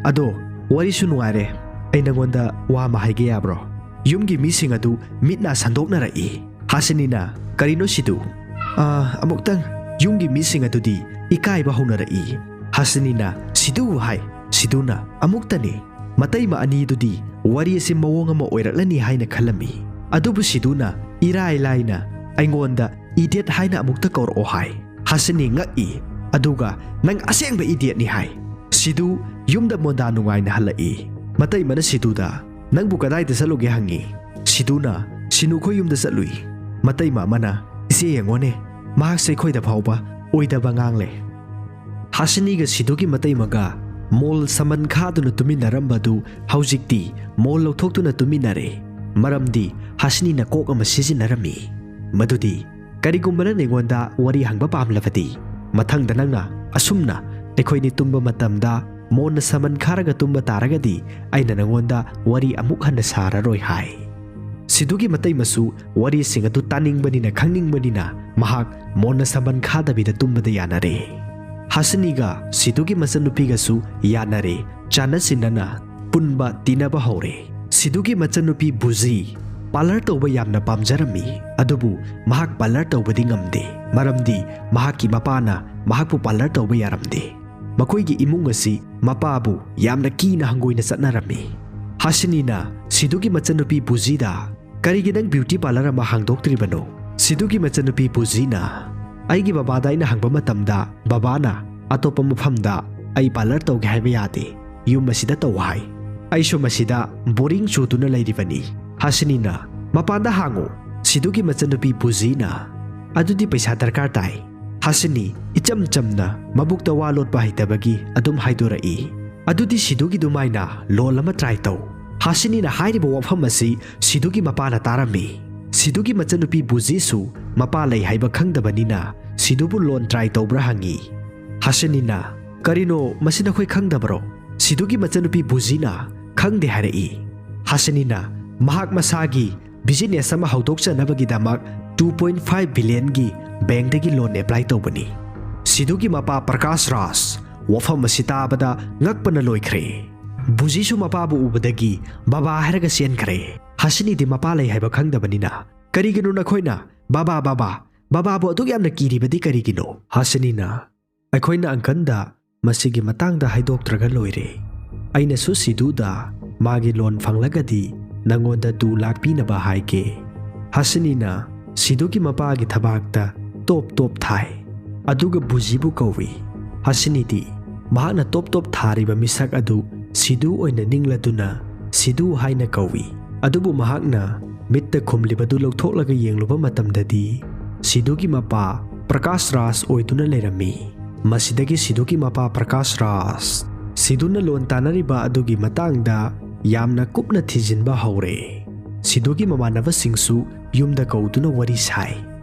ꯑꯗꯣ ꯋꯥꯔꯤꯁꯨ ꯅꯨꯡꯉꯥꯏꯔꯦ, ꯑꯩ ꯅꯪꯉꯣꯟꯗ ꯋꯥ ꯑꯃ ꯍꯥꯏꯒꯦ ꯌꯥꯕ꯭ꯔꯣ?" ꯌꯨꯝꯒꯤ ꯃꯤꯁꯤꯡ ꯑꯗꯨ ꯃꯤꯠ ꯅꯥ ꯁꯟꯗꯣꯛꯅꯔꯛꯏ꯫ ꯍꯥꯁꯤꯅꯤꯅ, "ꯀꯔꯤꯅꯣ ꯁꯤꯗꯨ?" "ꯑꯥ, ꯑꯃꯨꯛꯇꯪ꯫" ꯌꯨꯝꯒꯤ ꯃꯤꯁꯤꯡ ꯑꯗꯨꯗꯤ ꯏꯀꯥꯏꯕ ꯍꯧꯅꯔꯛꯏ꯫ ꯍꯥꯁꯤꯅꯤꯅ, "ꯁꯤꯗꯨ" ꯍꯥꯏ꯫ ꯁꯤꯗꯨꯅ, "ꯑꯃꯨꯛꯇꯅꯤ꯫ ꯃꯇꯩꯃ ꯑꯅꯤꯗꯨꯗꯤ ꯋꯥꯔꯤ ꯑꯁꯤ ꯃꯑꯣꯡ ꯑꯃ ꯑꯣꯏꯔꯛꯂꯅꯤ ꯍꯥꯏꯅ ꯈꯜꯂꯝꯃꯤ꯫ ꯑꯗꯨꯕꯨ ꯁꯤꯗꯨꯅ ꯏꯔꯥꯏ ꯂꯥꯏꯅ ꯑꯩꯉꯣꯟꯗ ꯏꯗꯤꯌꯠ ꯍꯥꯏꯅ ꯑꯃꯨꯛꯇ ꯀꯧꯔꯛꯑꯣ" ꯍꯥꯏ꯫ ꯍꯥꯁꯤꯅꯤ ꯉꯛꯏ, ꯑꯗꯨꯒ "ꯅꯪ ꯑꯁꯦꯡꯕ ꯏꯗꯤꯌꯠꯅꯤ" ꯍꯥꯏ꯫ ꯁꯤꯗꯨ ꯌꯨꯝꯗ ꯃꯣꯟꯗꯥ ꯅꯨꯡꯉꯥꯏꯅ ꯍꯜꯂꯛꯏ꯫ ꯃꯇꯩꯃꯅ ꯁꯤꯗꯨꯗ, "ꯅꯪꯕꯨ ꯀꯗꯥꯏꯗ ꯆꯠꯂꯨꯒꯦ?" ꯍꯪꯉꯤ꯫ ꯁꯤꯗꯨꯅ, ꯁꯤꯅꯨ ꯈꯣꯏ ꯌꯨꯝꯗ ꯆꯠꯂꯨꯏ꯫ ꯃꯇꯩꯃ ꯑꯃꯅ, "ꯏꯆꯦ ꯌꯦꯡꯉꯣꯅꯦ, ꯃꯍꯥꯛꯁꯦ ꯑꯩꯈꯣꯏꯗ ꯐꯥꯎꯕ ꯑꯣꯏꯗꯕ ꯉꯥꯡꯂꯦ"꯫ ꯍꯥꯁꯤꯅꯤꯒ ꯁꯤꯗꯨꯒꯤ ꯃꯇꯩꯃꯒ ꯃꯣꯜ ꯁꯃꯟ ꯈꯥꯗꯨꯅ ꯇꯨꯃꯤꯟꯅꯔꯝꯕꯗꯨ ꯍꯧꯖꯤꯛꯇꯤ ꯃꯣꯜ ꯂꯧꯊꯣꯛꯇꯨꯅ ꯇꯨꯃꯤꯟꯅꯔꯦ꯫ ꯃꯔꯝꯗꯤ ꯍꯥꯁꯤꯅꯤꯅ ꯀꯣꯛ ꯑꯃ ꯁꯤꯖꯤꯟꯅꯔꯝꯃꯤ꯫ ꯃꯗꯨꯗꯤ, "ꯀꯔꯤꯒꯨꯝꯕ ꯅꯪꯅ ꯑꯩꯉꯣꯟꯗ ꯋꯥꯔꯤ ꯍꯪꯕ ꯄꯥꯝꯂꯕꯗꯤ, ꯃꯊꯪꯗ ꯅꯪꯅ ꯑꯁꯨꯝꯅ ꯑꯩꯈꯣꯏꯅꯤ ꯇꯨꯝꯕ ꯃꯇꯝꯗ ꯃꯣꯟꯅ ꯁꯃꯟ ꯈꯥꯔꯒ ꯇꯨꯝꯕ ꯇꯥꯔꯒꯗꯤ, ꯑꯩꯅ ꯅꯪꯉꯣꯟꯗ ꯋꯥꯔꯤ ꯑꯃꯨꯛ ꯍꯟꯅ ꯁꯥꯔꯔꯣꯏ" ꯍꯥꯏ꯫ ꯁꯤꯗꯨꯒꯤ ꯃꯇꯩꯃꯁꯨ ꯋꯥꯔꯤꯁꯤꯡ ꯑꯗꯨ ꯇꯥꯅꯤꯡꯕꯅꯤꯅ ꯈꯪꯅꯤꯡꯕꯅꯤꯅ ꯃꯍꯥꯛ ꯃꯣꯟꯅ ꯁꯃꯟ ꯈꯥꯗꯕꯤꯗ ꯇꯨꯝꯕꯗ ꯌꯥꯅꯔꯦ꯫ ꯍꯥꯁꯤꯅꯤꯒ ꯁꯤꯗꯨꯒꯤ ꯃꯆꯟꯅꯨꯄꯤꯒꯁꯨ ꯌꯥꯅꯔꯦ, ꯆꯥꯟꯅ ꯆꯤꯟꯅꯅ ꯄꯨꯟꯕ ꯇꯤꯟꯅꯕ ꯍꯧꯔꯦ꯫ ꯁꯤꯗꯨꯒꯤ ꯃꯆꯟꯅꯨꯄꯤ ꯕꯨꯖꯤ ꯄꯥꯔꯂꯔ ꯇꯧꯕ ꯌꯥꯝꯅ ꯄꯥꯝꯖꯔꯝꯃꯤ, ꯑꯗꯨꯕꯨ ꯃꯍꯥꯛ ꯄꯥꯔꯂꯔ ꯇꯧꯕꯗꯤ ꯉꯝꯗꯦ, ꯃꯔꯝꯗꯤ ꯃꯍꯥꯛꯀꯤ ꯃꯄꯥꯅ ꯃꯍꯥꯛꯄꯨ ꯄꯥꯔꯂꯔ ꯇꯧꯕ ꯌꯥꯔꯝꯗꯦ꯫ ꯃꯈꯣꯏꯒꯤ ꯏꯃꯨꯡ ꯑꯁꯤ ꯃꯄꯥꯕꯨ ꯌꯥꯝꯅ ꯀꯤꯅ ꯍꯪꯒꯣꯏꯅ ꯆꯠꯅꯔꯝꯃꯤ꯫ ꯍꯥꯁꯤꯅꯤꯅ ꯁꯤꯗꯨꯒꯤ ꯃꯆꯟꯅꯨꯄꯤ ꯕꯨꯖꯤꯗ, "ꯀꯔꯤꯒꯤ ꯅꯪ ꯕ꯭ꯌꯨꯇꯤ ꯄꯥꯔꯂꯔ ꯑꯃ ꯍꯥꯡꯗꯣꯛꯇ꯭ꯔꯤꯕꯅꯣ?" ꯁꯤꯗꯨꯒꯤ ꯃꯆꯟꯅꯨꯄꯤ ꯕꯨꯖꯤꯅ, "ꯑꯩꯒꯤ ꯕꯕꯥꯗ ꯑꯩꯅ ꯍꯪꯕ ꯃꯇꯝꯗ, ꯕꯕꯥꯅ ꯑꯇꯣꯞꯄ ꯃꯐꯝꯗ ꯑꯩ ꯄꯥꯔꯂꯔ ꯇꯧꯒꯦ ꯍꯥꯏꯕ ꯌꯥꯗꯦ, ꯌꯨꯝ ꯑꯁꯤꯗ ꯇꯧ ꯍꯥꯏ꯫ ꯑꯩꯁꯨ ꯃꯁꯤꯗ ꯕꯣꯔꯤꯡ ꯆꯨꯗꯨꯅ ꯂꯩꯔꯤꯕꯅꯤ"꯫ ꯍꯥꯁꯤꯅꯤꯅ, "ꯃꯄꯥꯟꯗ ꯍꯥꯡꯉꯨ"꯫ ꯁꯤꯗꯨꯒꯤ ꯃꯆꯟꯅꯨꯄꯤ ꯕꯨꯖꯤꯅ, "ꯑꯗꯨꯗꯤ ꯄꯩꯁꯥ ꯗꯔꯀꯥꯔ ꯇꯥꯏ"꯫ ꯍꯥꯁꯤꯅꯤ ꯏꯆꯝ ꯆꯝꯅ ꯃꯕꯨꯛꯇ ꯋꯥ ꯂꯣꯠꯄ ꯍꯩꯇꯕꯒꯤ ꯑꯗꯨꯝ ꯍꯥꯏꯗꯣꯔꯛꯏ꯫ "ꯑꯗꯨꯗꯤ ꯁꯤꯗꯨꯒꯤ ꯑꯗꯨꯃꯥꯏꯅ ꯂꯣꯟ ꯑꯃ ꯇ꯭ꯔꯥꯏ ꯇꯧ"꯫ ꯍꯥꯁꯤꯅꯤꯅ ꯍꯥꯏꯔꯤꯕ ꯋꯥꯐꯝ ꯑꯁꯤ ꯁꯤꯗꯨꯒꯤ ꯃꯄꯥꯅ ꯇꯥꯔꯝꯃꯤ꯫ ꯁꯤꯗꯨꯒꯤ ꯃꯆꯟꯅꯨꯄꯤ ꯕꯨꯖꯤꯁꯨ ꯃꯄꯥ ꯂꯩ ꯍꯥꯏꯕ ꯈꯪꯗꯕꯅꯤꯅ ꯁꯤꯗꯨꯕꯨ ꯂꯣꯟ ꯇ꯭ꯔꯥꯏ ꯇꯧꯕ꯭ꯔꯥ ꯍꯪꯉꯤ꯫ ꯍꯥꯁꯤꯅꯤꯅ, "ꯀꯔꯤꯅꯣ, ꯃꯁꯤ ꯅꯈꯣꯏ ꯈꯪꯗꯕꯔꯣ? ꯁꯤꯗꯨꯒꯤ ꯃꯆꯟꯅꯨꯄꯤ ꯕꯨꯖꯤꯅ ꯈꯪꯗꯦ" ꯍꯥꯏꯔꯛꯏ꯫ ꯍꯥꯁꯤꯅꯤꯅ ꯃꯍꯥꯛ ꯃꯁꯥꯒꯤ ꯕꯤꯖꯤꯅꯦꯁ ꯑꯃ ꯍꯧꯗꯣꯛꯆꯅꯕꯒꯤꯗꯃꯛ two point five billionꯒꯤ ꯕꯦꯡꯗꯒꯤ ꯂꯣꯟ ꯑꯦꯄ꯭ꯂꯥꯏ ꯇꯧꯕꯅꯤ꯫ ꯁꯤꯗꯨꯒꯤ ꯃꯄꯥ ꯄ꯭ꯔꯀꯥꯁ ꯔꯥꯖ ꯋꯥꯐꯝ ꯑꯁꯤ ꯇꯥꯕꯗ ꯉꯛꯄꯅ ꯂꯣꯏꯈ꯭ꯔꯦ꯫ ꯕꯨꯖꯤꯁꯨ ꯃꯄꯥꯕꯨ ꯎꯕꯗꯒꯤ ꯕꯕꯥ ꯍꯥꯏꯔꯒ ꯆꯦꯟꯈ꯭ꯔꯦ꯫ ꯍꯥꯁꯤꯅꯤꯗꯤ ꯃꯄꯥ ꯂꯩ ꯍꯥꯏꯕ ꯈꯪꯗꯕꯅꯤꯅ, "ꯀꯔꯤꯒꯤꯅꯣ ꯅꯈꯣꯏꯅ ꯕꯕꯥ, ꯕꯕꯥ, ꯕꯕꯥꯕꯨ ꯑꯗꯨꯛ ꯌꯥꯝꯅ ꯀꯤꯔꯤꯕꯗꯤ ꯀꯔꯤꯒꯤꯅꯣ?" ꯍꯥꯁꯤꯅꯤꯅ, "ꯑꯩꯈꯣꯏꯅ ꯑꯪꯀꯜꯗ ꯃꯁꯤꯒꯤ ꯃꯇꯥꯡꯗ ꯍꯥꯏꯗꯣꯛꯇ꯭ꯔꯒ ꯂꯣꯏꯔꯦ꯫ ꯑꯩꯅꯁꯨ ꯁꯤꯗꯨꯗ ꯃꯥꯒꯤ ꯂꯣꯟ ꯐꯪꯂꯒꯗꯤ ꯅꯪꯉꯣꯟꯗ two lakh ꯄꯤꯅꯕ ꯍꯥꯏꯒꯦ"꯫ ꯍꯥꯁꯤꯅꯤꯅ ꯁꯤꯗꯨꯒꯤ ꯃꯄꯥꯒꯤ ꯊꯕꯥꯛꯇ ꯇꯣꯞ ꯇꯣꯞ ꯊꯥꯏ꯫ ꯑꯗꯨꯒ ꯕꯨꯖꯤꯕꯨ ꯀꯧꯏ꯫ ꯍꯥꯁꯤꯅꯤꯗꯤ ꯃꯍꯥꯛꯅ ꯇꯣꯞ ꯇꯣꯞ ꯊꯥꯔꯤꯕ ꯃꯤꯁꯛ ꯑꯗꯨ ꯁꯤꯗꯨ ꯑꯣꯏꯅ ꯅꯤꯡꯂꯗꯨꯅ ꯁꯤꯗꯨ ꯍꯥꯏꯅ ꯀꯧꯏ꯫ ꯑꯗꯨꯕꯨ ꯃꯍꯥꯛꯅ ꯃꯤꯠꯇ ꯈꯨꯝꯂꯤꯕꯗꯨ ꯂꯧꯊꯣꯛꯂꯒ ꯌꯦꯡꯂꯨꯕ ꯃꯇꯝꯗꯗꯤ ꯁꯤꯙꯨꯒꯤ ꯃꯄꯥ ꯄ꯭ꯔꯀꯥꯁ ꯔꯥꯖ ꯑꯣꯏꯗꯨꯅ ꯂꯩꯔꯝꯃꯤ꯫ ꯃꯁꯤꯗꯒꯤ ꯁꯤꯙꯨꯒꯤ ꯃꯄꯥ ꯄ꯭ꯔꯀꯥꯁ ꯔꯥꯖ ꯁꯤꯙꯨꯅ ꯂꯣꯟ ꯇꯥꯟꯅꯔꯤꯕ ꯑꯗꯨꯒꯤ ꯃꯇꯥꯡꯗ ꯌꯥꯝꯅ ꯀꯨꯞꯅ ꯊꯤꯖꯤꯟꯕ ꯍꯧꯔꯦ꯫ ꯁꯤꯙꯨꯒꯤ ꯃꯃꯥꯟꯅꯕꯁꯤꯡꯁꯨ ꯌꯨꯝꯗ ꯀꯧꯗꯨꯅ ꯋꯥꯔꯤ ꯁꯥꯏ꯫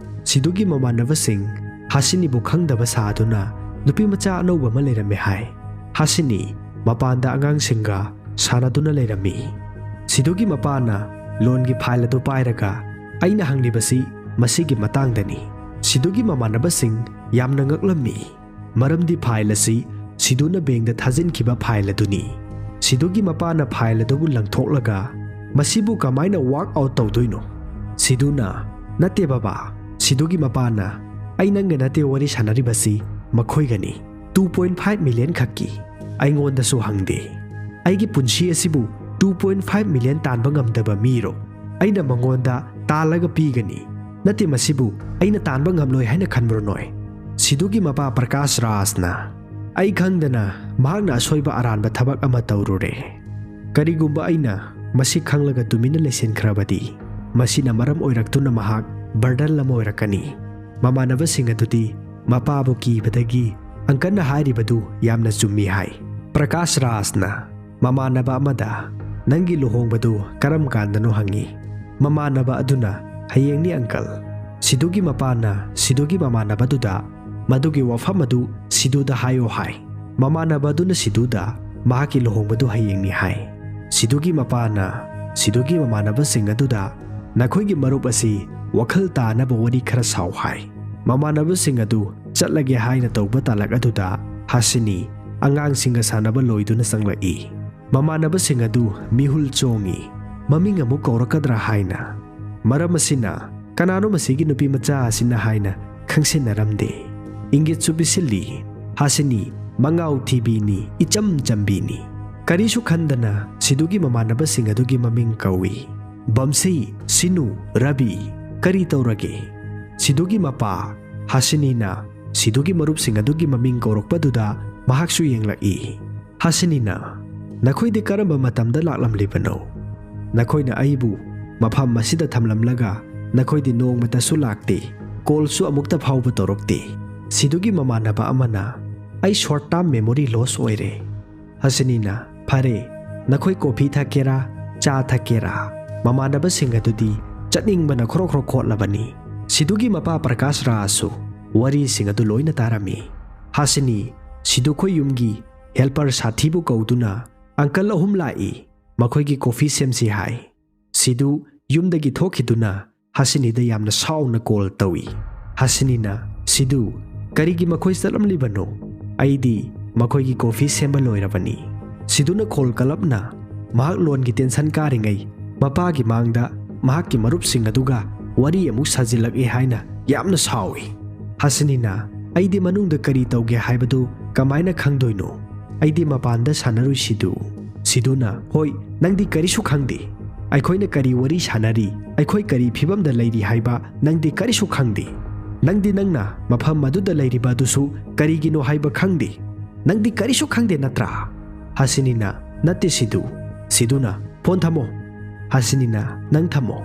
ꯁꯤꯙꯨꯒꯤ ꯃꯃꯥꯟꯅꯕꯁꯤꯡ ꯍꯥꯁꯤꯅꯤꯕꯨ ꯈꯪꯗꯕ ꯁꯥꯗꯨꯅ ꯅꯨꯄꯤ ꯃꯆꯥ ꯑꯅꯧꯕ ꯑꯃ ꯂꯩꯔꯝꯃꯦ ꯍꯥꯏ꯫ ꯍꯥꯁꯤꯅꯤ ꯃꯄꯥꯟꯗ ꯑꯉꯥꯡꯁꯤꯡꯒ ꯁꯥꯟꯅꯗꯨꯅ ꯂꯩꯔꯝꯃꯤ꯫ ꯁꯤꯙꯨꯒꯤ ꯃꯄꯥꯅ ꯂꯣꯟꯒꯤ ꯐꯥꯏꯜ ꯑꯗꯨ ꯄꯥꯏꯔꯒ, "ꯑꯩꯅ ꯍꯪꯂꯤꯕꯁꯤ ꯃꯁꯤꯒꯤ ꯃꯇꯥꯡꯗꯅꯤ꯫" ꯁꯤꯙꯨꯒꯤ ꯃꯃꯥꯟꯅꯕꯁꯤꯡ ꯌꯥꯝꯅ ꯉꯛꯂꯝꯃꯤ, ꯃꯔꯝꯗꯤ ꯐꯥꯏꯜ ꯑꯁꯤ ꯁꯤꯙꯨꯅ ꯕꯦꯡꯗ ꯊꯥꯖꯤꯟꯈꯤꯕ ꯐꯥꯏꯜ ꯑꯗꯨꯅꯤ꯫ ꯁꯤꯙꯨꯒꯤ ꯃꯄꯥꯅ ꯐꯥꯏꯜ ꯑꯗꯨꯕꯨ ꯂꯪꯊꯣꯛꯂꯒ, "ꯃꯁꯤꯕꯨ ꯀꯃꯥꯏꯅ ꯋꯥꯔꯛ ꯑꯥꯎꯠ ꯇꯧꯗꯣꯏꯅꯣ?" ꯁꯤꯙꯨꯅ, "ꯅꯠꯇꯦ ꯕꯕꯥ," ꯁꯤꯙꯨꯒꯤ ꯃꯄꯥꯅ, "ꯑꯩ ꯅꯪꯒ ꯅꯠꯇꯦ ꯋꯥꯔꯤ ꯁꯥꯟꯅꯔꯤꯕꯁꯤ, ꯃꯈꯣꯏꯒꯅꯤ꯫ Two point five million ꯈꯛꯀꯤ꯫ ꯑꯩꯉꯣꯟꯗꯁꯨ ꯍꯪꯗꯦ꯫ ꯑꯩꯒꯤ ꯄꯨꯟꯁꯤ ꯑꯁꯤꯕꯨ two point five million ꯇꯥꯟꯕ ꯉꯝꯗꯕ ꯃꯤꯔꯣ? ꯑꯩꯅ ꯃꯉꯣꯟꯗ ꯇꯥꯜꯂꯒ ꯄꯤꯒꯅꯤ꯫ ꯅꯠꯇꯦ, ꯃꯁꯤꯕꯨ ꯑꯩꯅ ꯇꯥꯟꯕ ꯉꯝꯂꯣꯏ ꯍꯥꯏꯅ ꯈꯟꯕ꯭ꯔꯣ ꯅꯣꯏ?" ꯁꯤꯙꯨꯒꯤ ꯃꯄꯥ ꯄ꯭ꯔꯀꯥꯁ ꯔꯥꯖꯅ, "ꯑꯩ ꯈꯪꯗꯅ ꯃꯍꯥꯛꯅ ꯑꯁꯣꯏꯕ ꯑꯔꯥꯟꯕ ꯊꯕꯛ ꯑꯃ ꯇꯧꯔꯨꯔꯦ꯫ ꯀꯔꯤꯒꯨꯝꯕ ꯑꯩꯅ ꯃꯁꯤ ꯈꯪꯂꯒ ꯇꯨꯃꯤꯟꯅ ꯂꯩꯁꯤꯟꯈ꯭ꯔꯕꯗꯤ, ꯃꯁꯤꯅ ꯃꯔꯝ ꯑꯣꯏꯔꯛꯇꯨꯅ ꯃꯍꯥꯛ ꯕꯔꯗꯟ ꯑꯃ ꯑꯣꯏꯔꯛꯀꯅꯤ꯫" ꯃꯃꯥꯟꯅꯕꯁꯤꯡ ꯑꯗꯨꯗꯤ ꯃꯄꯥꯕꯨ ꯀꯤꯕꯗꯒꯤ ꯑꯪꯀꯜꯅ ꯍꯥꯏꯔꯤꯕꯗꯨ ꯌꯥꯝꯅ ꯆꯨꯝꯃꯤ ꯍꯥꯏ꯫ ꯄ꯭ꯔꯀꯥꯁ ꯔꯥꯖꯅ ꯃꯃꯥꯟꯅꯕ ꯑꯃꯗ, "ꯅꯪꯒꯤ ꯂꯨꯍꯣꯡꯕꯗꯨ ꯀꯔꯝ ꯀꯥꯟꯗꯅꯣ?" ꯍꯪꯉꯤ꯫ ꯃꯃꯥꯟꯅꯕ ꯑꯗꯨꯅ, "ꯍꯌꯦꯡꯅꯤ, ꯑꯪꯀꯜ꯫" ꯁꯤꯙꯨꯒꯤ ꯃꯄꯥꯅ ꯁꯤꯙꯨꯒꯤ ꯃꯃꯥꯟꯅꯕꯗꯨꯗ, "ꯃꯗꯨꯒꯤ ꯋꯥꯐꯝ ꯑꯗꯨ ꯁꯤꯙꯨꯗ ꯍꯥꯏꯌꯣ" ꯍꯥꯏ꯫ ꯃꯃꯥꯟꯅꯕ ꯑꯗꯨꯅ ꯁꯤꯙꯨꯗ ꯃꯍꯥꯛꯀꯤ ꯂꯨꯍꯣꯡꯕꯗꯨ ꯍꯌꯦꯡꯅꯤ ꯍꯥꯏ꯫ ꯁꯤꯙꯨꯒꯤ ꯃꯄꯥꯅ ꯁꯤꯙꯨꯒꯤ ꯃꯃꯥꯟꯅꯕꯁꯤꯡ ꯑꯗꯨꯗ, "ꯅꯈꯣꯏꯒꯤ ꯃꯔꯨꯞ ꯑꯁꯤ ꯋꯥꯈꯜ ꯇꯥꯅꯕ ꯋꯥꯔꯤ ꯈꯔ ꯁꯥꯎ" ꯍꯥꯏ꯫ ꯃꯃꯥꯟꯅꯕꯁꯤꯡ ꯑꯗꯨ ꯆꯠꯂꯒꯦ ꯍꯥꯏꯅ ꯇꯧꯕ ꯇꯥꯂꯛ ꯑꯗꯨꯗ ꯍꯥꯁꯤꯅꯤ ꯑꯉꯥꯡꯁꯤꯡꯒ ꯁꯥꯟꯅꯕ ꯂꯣꯏꯗꯨꯅ ꯆꯪꯂꯛꯏ꯫ ꯃꯃꯥꯟꯅꯕꯁꯤꯡ ꯑꯗꯨ ꯃꯤꯍꯨꯜ ꯆꯣꯡꯉꯤ, ꯃꯃꯤꯡ ꯑꯃꯨꯛ ꯀꯧꯔꯛꯀꯗ꯭ꯔꯥ ꯍꯥꯏꯅ꯫ ꯃꯔꯝ ꯑꯁꯤꯅ, "ꯀꯅꯥꯅꯣ ꯃꯁꯤꯒꯤ ꯅꯨꯄꯤ ꯃꯆꯥ ꯑꯁꯤꯅ?" ꯍꯥꯏꯅ ꯈꯪꯁꯤꯟꯅꯔꯝꯗꯦ꯫ ꯏꯪꯒꯤꯠꯁꯨ ꯄꯤꯁꯤꯜꯂꯤ꯫ ꯍꯥꯁꯤꯅꯤ ꯃꯉꯥꯎ ꯊꯤꯕꯤꯅꯤ, ꯏꯆꯝ ꯆꯝꯕꯤꯅꯤ꯫ ꯀꯔꯤꯁꯨ ꯈꯟꯗꯅ ꯁꯤꯙꯨꯒꯤ ꯃꯃꯥꯟꯅꯕꯁꯤꯡ ꯑꯗꯨꯒꯤ ꯃꯃꯤꯡ ꯀꯧꯏ꯫ "ꯕꯝꯁꯤ, ꯁꯤꯅꯨ, ꯔꯕꯤ, ꯀꯔꯤ ꯇꯧꯔꯒꯦ?" ꯁꯤꯙꯨꯒꯤ ꯃꯄꯥ ꯍꯥꯁꯤꯅꯤꯅ ꯁꯤꯙꯨꯒꯤ ꯃꯔꯨꯞꯁꯤꯡ ꯑꯗꯨꯒꯤ ꯃꯃꯤꯡ ꯀꯧꯔꯛꯄꯗꯨꯗ ꯃꯍꯥꯛꯁꯨ ꯌꯦꯡꯂꯛꯏ꯫ ꯍꯥꯁꯤꯅꯤꯅ, "ꯅꯈꯣꯏꯗꯤ ꯀꯔꯝꯕ ꯃꯇꯝꯗ ꯂꯥꯛꯂꯝꯂꯤꯕꯅꯣ? ꯅꯈꯣꯏꯅ ꯑꯩꯕꯨ ꯃꯐꯝ ꯑꯁꯤꯗ ꯊꯝꯂꯝꯂꯒ ꯅꯈꯣꯏꯗꯤ ꯅꯣꯡꯃꯇꯁꯨ ꯂꯥꯛꯇꯦ, ꯀꯣꯜꯁꯨ ꯑꯃꯨꯛꯇ ꯐꯥꯎꯕ ꯇꯧꯔꯛꯇꯦ꯫ ꯁꯤꯗꯨꯒꯤ ꯃꯃꯥꯟꯅꯕ ꯑꯃꯅ, "ꯑꯩ ꯁꯣꯔꯠ ꯇꯥꯔꯝ ꯃꯦꯃꯣꯔꯤ ꯂꯣꯁ ꯑꯣꯏꯔꯦ꯫ ꯍꯁꯤꯅꯤꯅ, "ꯐꯔꯦ, ꯅꯈꯣꯏ ꯀꯣꯐꯤ ꯊꯛꯀꯦꯔꯥ, ꯆꯥ ꯊꯛꯀꯦꯔꯥ?" ꯃꯃꯥꯟꯅꯕꯁꯤꯡ ꯑꯗꯨꯗꯤ ꯆꯠꯅꯤꯡꯕꯅ ꯈ꯭ꯔꯣꯛ ꯈ꯭ꯔꯣꯛ ꯈꯣꯠꯂꯕꯅꯤ꯫ ꯁꯤꯗꯨꯒꯤ ꯃꯄꯥ ꯄ꯭ꯔꯀꯥꯁ ꯔꯥꯁꯨ ꯋꯥꯔꯤꯁꯤꯡ ꯑꯗꯨ ꯂꯣꯏꯅ ꯇꯥꯔꯝꯃꯤ꯫ ꯍꯁꯤꯅꯤ, ꯁꯤꯗꯨ ꯈꯣꯏ ꯌꯨꯝꯒꯤ ꯍꯦꯜꯄꯔ ꯁꯥꯊꯤꯕꯨ ꯀꯧꯗꯨꯅ, "ꯑꯪꯀꯜ ꯑꯍꯨꯝ ꯂꯥꯛꯏ, ꯃꯈꯣꯏꯒꯤ ꯀꯣꯐꯤ ꯁꯦꯝꯁꯤ ꯍꯥꯏ"꯫ ꯁꯤꯗꯨ ꯌꯨꯝꯗꯒꯤ ꯊꯣꯛꯈꯤꯗꯨꯅ ꯍꯁꯤꯅꯤꯗ ꯌꯥꯝꯅ ꯁꯥꯎꯅ ꯀꯣꯜ ꯇꯧꯏ꯫ ꯍꯁꯤꯅꯤꯅ, "ꯁꯤꯗꯨ, ꯀꯔꯤꯒꯤ ꯃꯈꯣꯏ ꯆꯠꯂꯝꯂꯤꯕꯅꯣ? ꯑꯩꯗꯤ ꯃꯈꯣꯏꯒꯤ ꯀꯣꯐꯤ ꯁꯦꯝꯕ ꯂꯣꯏꯔꯕꯅꯤ"꯫ ꯁꯤꯗꯨꯅ ꯈꯣꯜ ꯀꯂꯞꯅ ꯃꯍꯥꯛ ꯂꯣꯟꯒꯤ ꯇꯦꯟꯁꯟ ꯀꯥꯔꯤꯉꯩ ꯃꯄꯥꯒꯤ ꯃꯥꯡꯗ ꯃꯍꯥꯛꯀꯤ ꯃꯔꯨꯞꯁꯤꯡ ꯑꯗꯨꯒ ꯋꯥꯔꯤ ꯑꯃꯨꯛ ꯁꯥꯖꯤꯜꯂꯛꯑꯦ ꯍꯥꯏꯅ ꯌꯥꯝꯅ ꯁꯥꯎꯏ꯫ ꯍꯁꯤꯅꯤꯅ, "ꯑꯩꯗꯤ ꯃꯅꯨꯡꯗ ꯀꯔꯤ ꯇꯧꯒꯦ ꯍꯥꯏꯕꯗꯨ ꯀꯃꯥꯏꯅ ꯈꯪꯗꯣꯏꯅꯣ? ꯑꯩꯗꯤ ꯃꯄꯥꯟꯗ ꯁꯥꯟꯅꯔꯨꯏ ꯁꯤꯗꯨ"꯫ ꯁꯤꯗꯨꯅ, "ꯍꯣꯏ, ꯅꯪꯗꯤ ꯀꯔꯤꯁꯨ ꯈꯪꯗꯦ꯫ ꯑꯩꯈꯣꯏꯅ ꯀꯔꯤ ꯋꯥꯔꯤ ꯁꯥꯟꯅꯔꯤ, ꯑꯩꯈꯣꯏ ꯀꯔꯤ ꯐꯤꯕꯝꯗ ꯂꯩꯔꯤ ꯍꯥꯏꯕ ꯅꯪꯗꯤ ꯀꯔꯤꯁꯨ ꯈꯪꯗꯦ꯫ ꯅꯪꯗꯤ ꯅꯪꯅ ꯃꯐꯝ ꯑꯗꯨꯗ ꯂꯩꯔꯤꯕ ꯑꯗꯨꯁꯨ ꯀꯔꯤꯒꯤꯅꯣ ꯍꯥꯏꯕ ꯈꯪꯗꯦ꯫ ꯅꯪꯗꯤ ꯀꯔꯤꯁꯨ ꯈꯪꯗꯦ ꯅꯠꯇ꯭ꯔꯥ?" ꯍꯁꯤꯅꯤꯅ, "ꯅꯠꯇꯦ ꯁꯤꯗꯨ"꯫ ꯁꯤꯗꯨꯅ, "ꯐꯣꯟ ꯊꯝꯃꯣ"꯫ ꯍꯁꯤꯅꯤꯅ, "ꯅꯪ ꯊꯝꯃꯣ"꯫